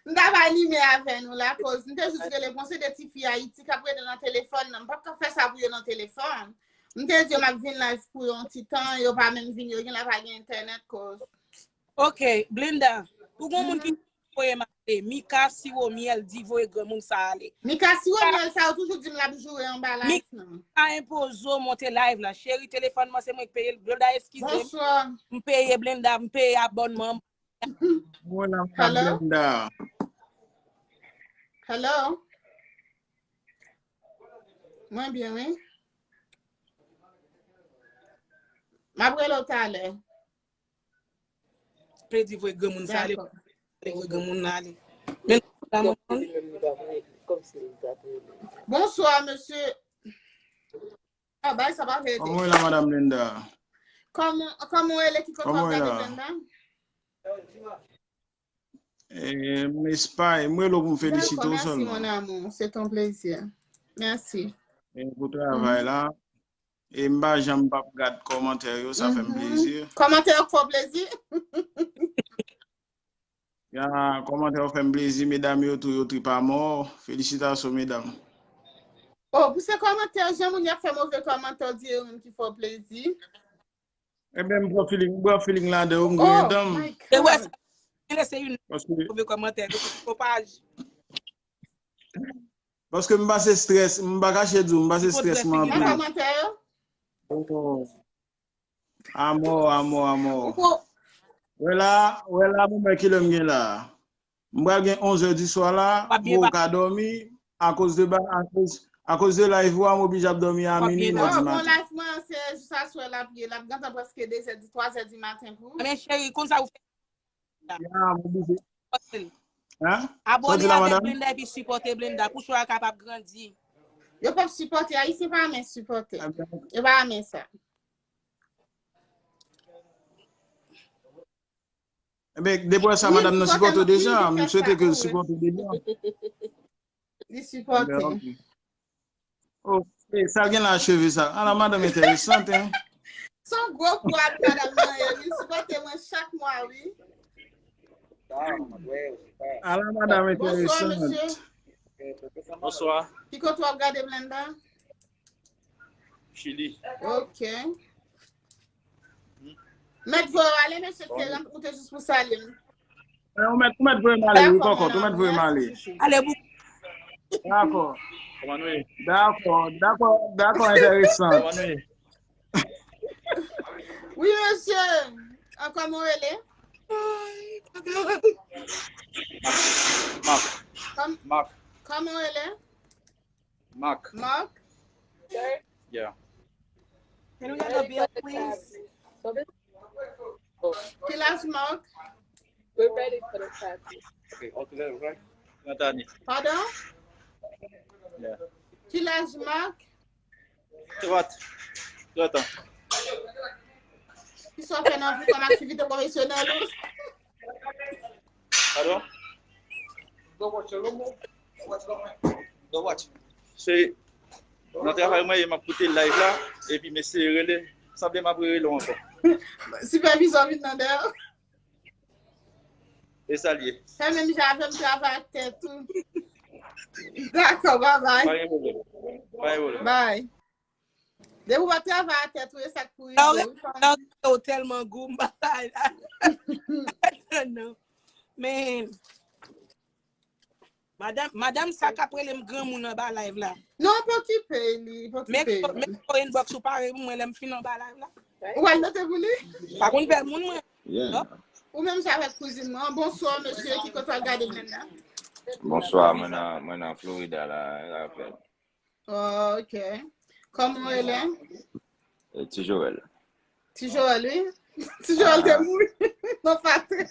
M t ap anime avè nou la, koz m te jis rele, bon, se de ti fi Ayiti k ap rele nan telefòn nan. M p ap ka fè sa pou yo nan telefòn. M te di yo m ap vin live pou yon ti tan, yo pa menm vin, yo genlè pa gen entènèt, koz. Ok, Blenda, pou gon moun ki voye m ale, Mika Siromyèl di voye granmoun sa ale. Mika Siromyèl sa yo toujou di m l ap joure anba live nan. Mika enpoze w monte live la. Cheri, telefòn mwen se mwen k peye l. Blenda, eskize m. Bonswa. M peye Blenda, m peye abònman. Mwen la, Blenda. Hello. Mwen byen, wi. M ap rele w talè. Pe di voye granmoun sa ale. Voye granmoun nan ale. Men la, manman. Bonswa, mesye. Ah, bay sa pa vre. Kòman w ye la, Madam Linda? Kòman, kòman w rele, ki kote w ap rele Linda? Eh, m Espay, m rele w pou m felisite w sèlman. Mon amour, c'est un plaisir. Merci. Eh, pou travay la. E m pa janm p ap gad kòmantè yo, sa fè m plezi. Kòmantè yo k fè w plezi? Ya, kòmantè yo fè m plezi, medam yo tou, yo trip amò. Felisitasyon, medam. Oh, pou se kòmantè, jan moun y ap fè move kòmantè, w di yo menm ki fè w plezi. Ebyen, m pran feeling, m pran feeling ladan yo, m griyen dan m. E wè sa, li lese yon move kòmantè, yo paj. Paske m pase strès, m pa kache di w, m pase strès mwen anpil. Nan kòmantè yo? Amò, amò, amò. Ou ko-, Wè la, wè la, mwen wè kilè m gen la. M pral gen onz è di swa la, m poko ka dòmi, akoz de ba, akoz, akoz de live ou a, m oblije ap dòmi a minwi, inè di maten. Bon, live mwen se jis aswè l ap ye, l ap gentan prèske de zè di, twa zè di maten pou. Men cheri, konsa ou fè. Ya, m oblije. Hein? Abone avèk Blenda epi sipòte Blenda pou show a kapab grandi. Yo p ap sipòte, Ayisyen pa renmen sipòte. Yo pa renmen sa. Ebyen, depi sa, madanm nan sipòte w deja, m swete ke l sipòte w deja. Li sipòte. Ok. Oh, e sa l gen la cheve sa. Ala madanm enteresan, hein? Se yon gwo kou avèk madanm nan ye, li sipòte mwen chak mwa, wi. Ala madanm enteresan. Bonswa, mesye. Bonswa. Ki kote w ap gade Blenda? Chili. Ok. Mèt voye w ale, mesye, te rantre, ou te jis pou salye m. Ou mèt, ou mèt voye m ale, wi, kòkòt, ou mèt voye m ale. Ale, bou. Dakò. Kòman nou ye? Dakò, dakò, dakò, enteresan. Kòman nou ye? Wi, mesye. An, kòman w rele? Mak. Mak. Kòman w rele? Mark. Mark? Yeah. Can we have a bill, please? Ki laj Mark? We're ready for the party. Okay, okay, right. Not Danny. Pardon? Yeah. Ki laj Mark? What? What? Ki sa w fè nan vi kòm aktivite pwofesyonèl ou? Pardon? Se nan travay mwen ye, m ap koute live la, epi mesye rele, sanble m ap rele w ankò. Sipèvizè vin nan dèyè w. E sa l ye. Fè menm jan avè m, travay ak tèt ou. Dakò, babay. Pa gen pwoblèm. Pa gen pwoblèm. Bay. Depi w pa travay a tèt ou, e sa k pou rive w. Ou tèlman gou, m pa sa. Non. Men, madanm, madanm sa k ap rele m granmoun anba live la. Non, pa okipe li, pa okipe li. Men, men inbox ou pare pou mwen lè m fin anba live la. Ou al note pou li? Pa konn bèl moun mwen. Yeah. Ou menm jan avèk kouzin mwen. Bonswa, mesye, ki kote w ap gade m la? Bonswa, mwen nan, mwen nan Florida la, rapèl. Oh, ok. Kòman w rele? Eh, Ti Joel. Ti Joel, wi. Ti Joel te mouri nan fatra.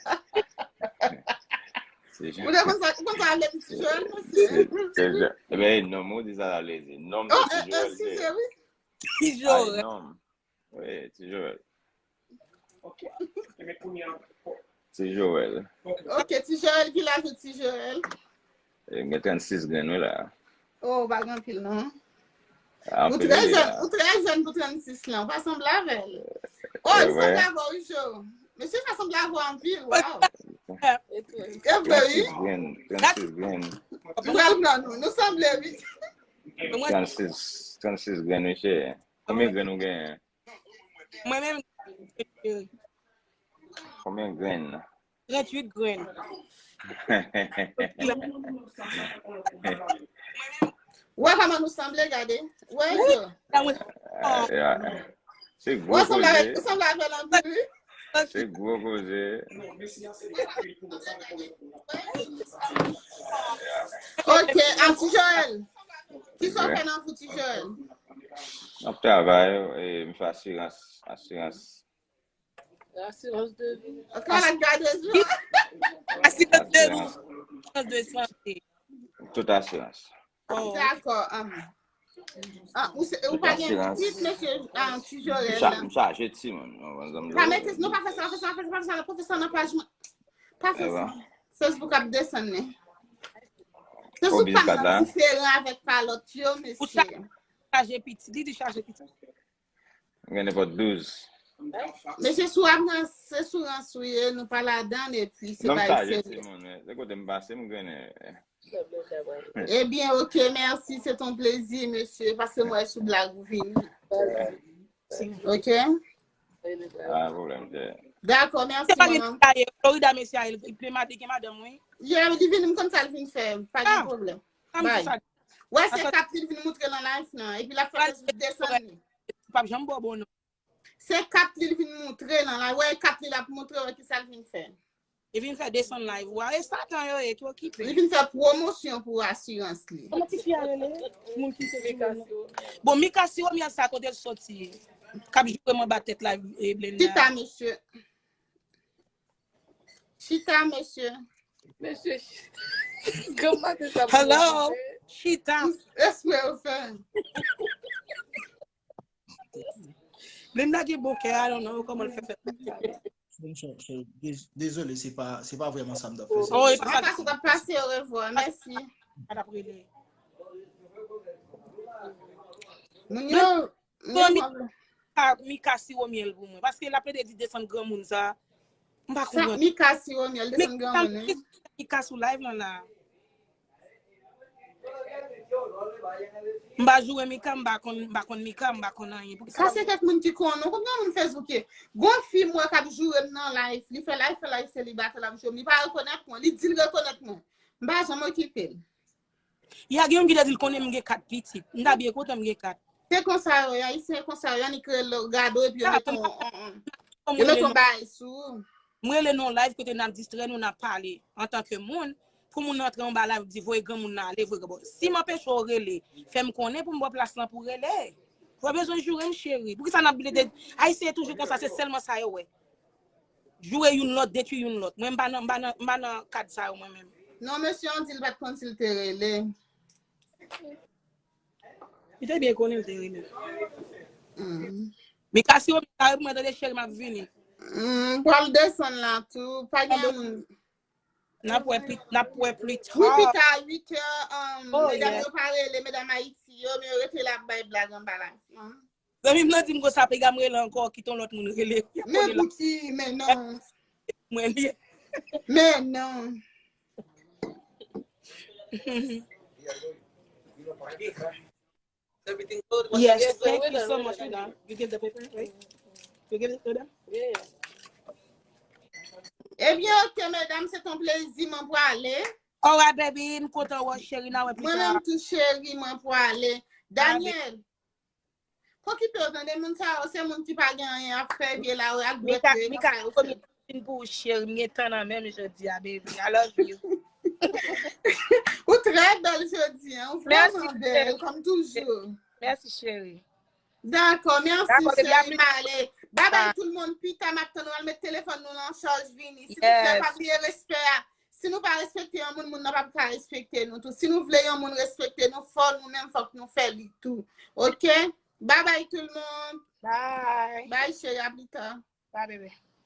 Ou te konn sa, ou konn sa vle di Ti Joel, mesye? Ebyen, non, mwen di sa la vle di. Non, oh, Ti Joel, se wi. Ti Joel. Non. Wi, Ti Joel. Ti Joel. Ok, Ti Joel, ki laj ou, Ti Joel? Eh, m gen trannsis grenn, wi, la. Oh, ou pa gen anpil, non. Ou trè jèn, ou trè jèn pou trannsis lan, ou pa sanble avè l. Oh, li sanble avè w, wi, Jo. Mesye, sa sanble avè w anpil, waw. E vre, wi. Trannsis grenn, trannsis grenn. Nou pral pran nou, nou sanble, wi. Trannsis, trannsis grenn, wi, cheri. Konbyen grenn ou genyen? Mwen menm, cheri. Konbyen grenn? Tranntuit grenn. Ou wè kòman nou sanble, gade. Ou wè, Jo? Se gwo koze. Ou sanble avè l anpil, wi. Se gwo koze. Ok, a Ti Joel. Kisa w fè nan vi w, Ti Joel? M ap travay, e, m fè asirans, asirans. Asirans de vi. Kòman gade zo? Asirans de vi. Asirans de sante. Tout asirans. Oh. Dakò. Ah, ou se, ou pa gen pitit, mesye, ah, Ti Joel la. M chaje timoun. Pa mete, non, pa fè sa, pa fè sa, pa fè sa, pa fè sa nan paj mwen. Pa fè sa. Facebook ap desann li. Facebook pa nan diferan avèk pa lòt yo, mesye. Ou chaje pitit, li di chaje pitit. M gen nenpòt douz. Mesye, sou ap nan, se sou rans ou ye, nou pa ladan, epi se pa serye. Non, m chaje timoun, wi. Se kote m pase, m grennen. Ebyen, ok, mèsi, se ton plezi, mesye, paske m wè sou blag ou vini. Ok? Pa gen pwoblèm, chè. Dakò, mèsi, manman. Florida, mesye, li ple madi gen madanm, wi. Yeah, li vini, m konn sa l vin fè, pa gen pwoblèm. Bay. Wè, se kat li vin moutre nan live nan, epi l ap fè Facebook desann li. P ap janm ba w bon non. Se kat li l vin moutre lan la. Wè kat li l ap moutre, wè kisa l vin fè. Li vin fè desann live. Wa, e Satan yo ye ki okipe. Li vin fè pwomosyon pou asirans li. Kòman ti fi a rele? Moun ki te Mika Siwo. Bon, Mika Siwo, men sa kote l soti. K ap joure m anba tèt la, e Blenda. Chita, mesye. Chita, mesye. Mesye, granm maten sa. Hello, Chita. Espre yo fè. Blenda gen bon kè, I don't know kòman l fè fè. Dezole, se pa, se pa vrèman sa m t ap fè. Oh, e pa Mwen pase, t ap pase, orevwa. Mèsi. Sa t ap rele. Moun yo, Bon, Mika, Mika Siwo Myèl pou mwen. Paske l ap plede di desann granmoun sa. M pa konprann. Mika Siwo Myèl, desann granmoun, wi. Mika sou live lan la. M pa joure Mika, m pa konn, m pa konn Mika, m pa konn anyen. Poukisa Sa se kèk moun ki konnen. Ou konn gen moun Facebook ye. Gon fi m wè k ap joure m nan live. Li fè live, fè live selibatè, l ap joure m. Li pa rekonèt mwen. Li di l rekonèt mwen. M pa janm okipe l. Ya gen youn ki te di l konnen m gen kat pitit. M ta byen kontan m gen kat. Se konsa yo ye, Ayisyen konsa yo, annik rele gade w epi yo mete yon, yon, yon, yo mete yon bagay sou ou. Mwen rele nan live kote n ap distrè nou, n ap pale antanke moun. Pou moun nan antre anba live di voye granmoun nan ale, voye granmoun. Si m anpeche w rele, fè m konnen pou m ba w plas lan pou w rele. Ou pa bezwen joure m cheri. Poukisa n ap plede? Ayisyen toujou konsa, se sèlman sa yo wè. Joure youn lòt, detwi youn lòt. Mwen m pa nan, m pa nan, m pa nan kad sa yo mwen menm. Non, mesye an di l pa t konn si l te rele. Li te byen konnen l te rele. Mm. Mika Siwo, mwen tande cheri m ap vini. Mm, pral desann la tou. Pa gen moun. N ap wè pli, n ap wè pli ta. Wi, pita uit è, um, Oh, medam yeah. Yo pa rele, medam Ayiti yo, men yo rete la ap bay blag anba la. Zanmi m nan di m konsa, piga m rele ankò, kite yon lòt moun rele. Men Gucci, men non. Mwen li. Men non. Everything good? Once Yes, again, thank so you so well, much, uh, Ina. You give the paper, right? You give it to them? Yeah. Ebyen, ok, medam, se ton plezi, mwen prale. Alright, baby, m kontan wè cheri, n a wè pli Mwen ta. Menm tou, cheri, mwen prale. Daniel, pa okipe yo, tande, moun sa yo, se moun ki pa gen anyen ap fè, vye la, ak dwèt Mika, yo, e Mika, konsa yo fè. Pou ou, cheri, m gen tan nan men m jodi a, baby. I love you. Ou trè bèl jodi, hein? Ou vrèman bèl, kòm toujou. Mèsi, cheri. Dakò, mèsi, Dakò, baby, cheri, apre- m ale. Babay tout moun, pita m ap tann nou, al met telefòn nou lan chaj vini. Silvouplè, pa bliye respè a. Si nou pa respekte yon moun, moun nan p ap ka respekte nou tou. Si nou vle yon moun respekte nou, fò nou menm, fòk nou fè li tou. Ok? Babay tout moun. Bye. Bye, cheri, a pli ta. Bye, baby.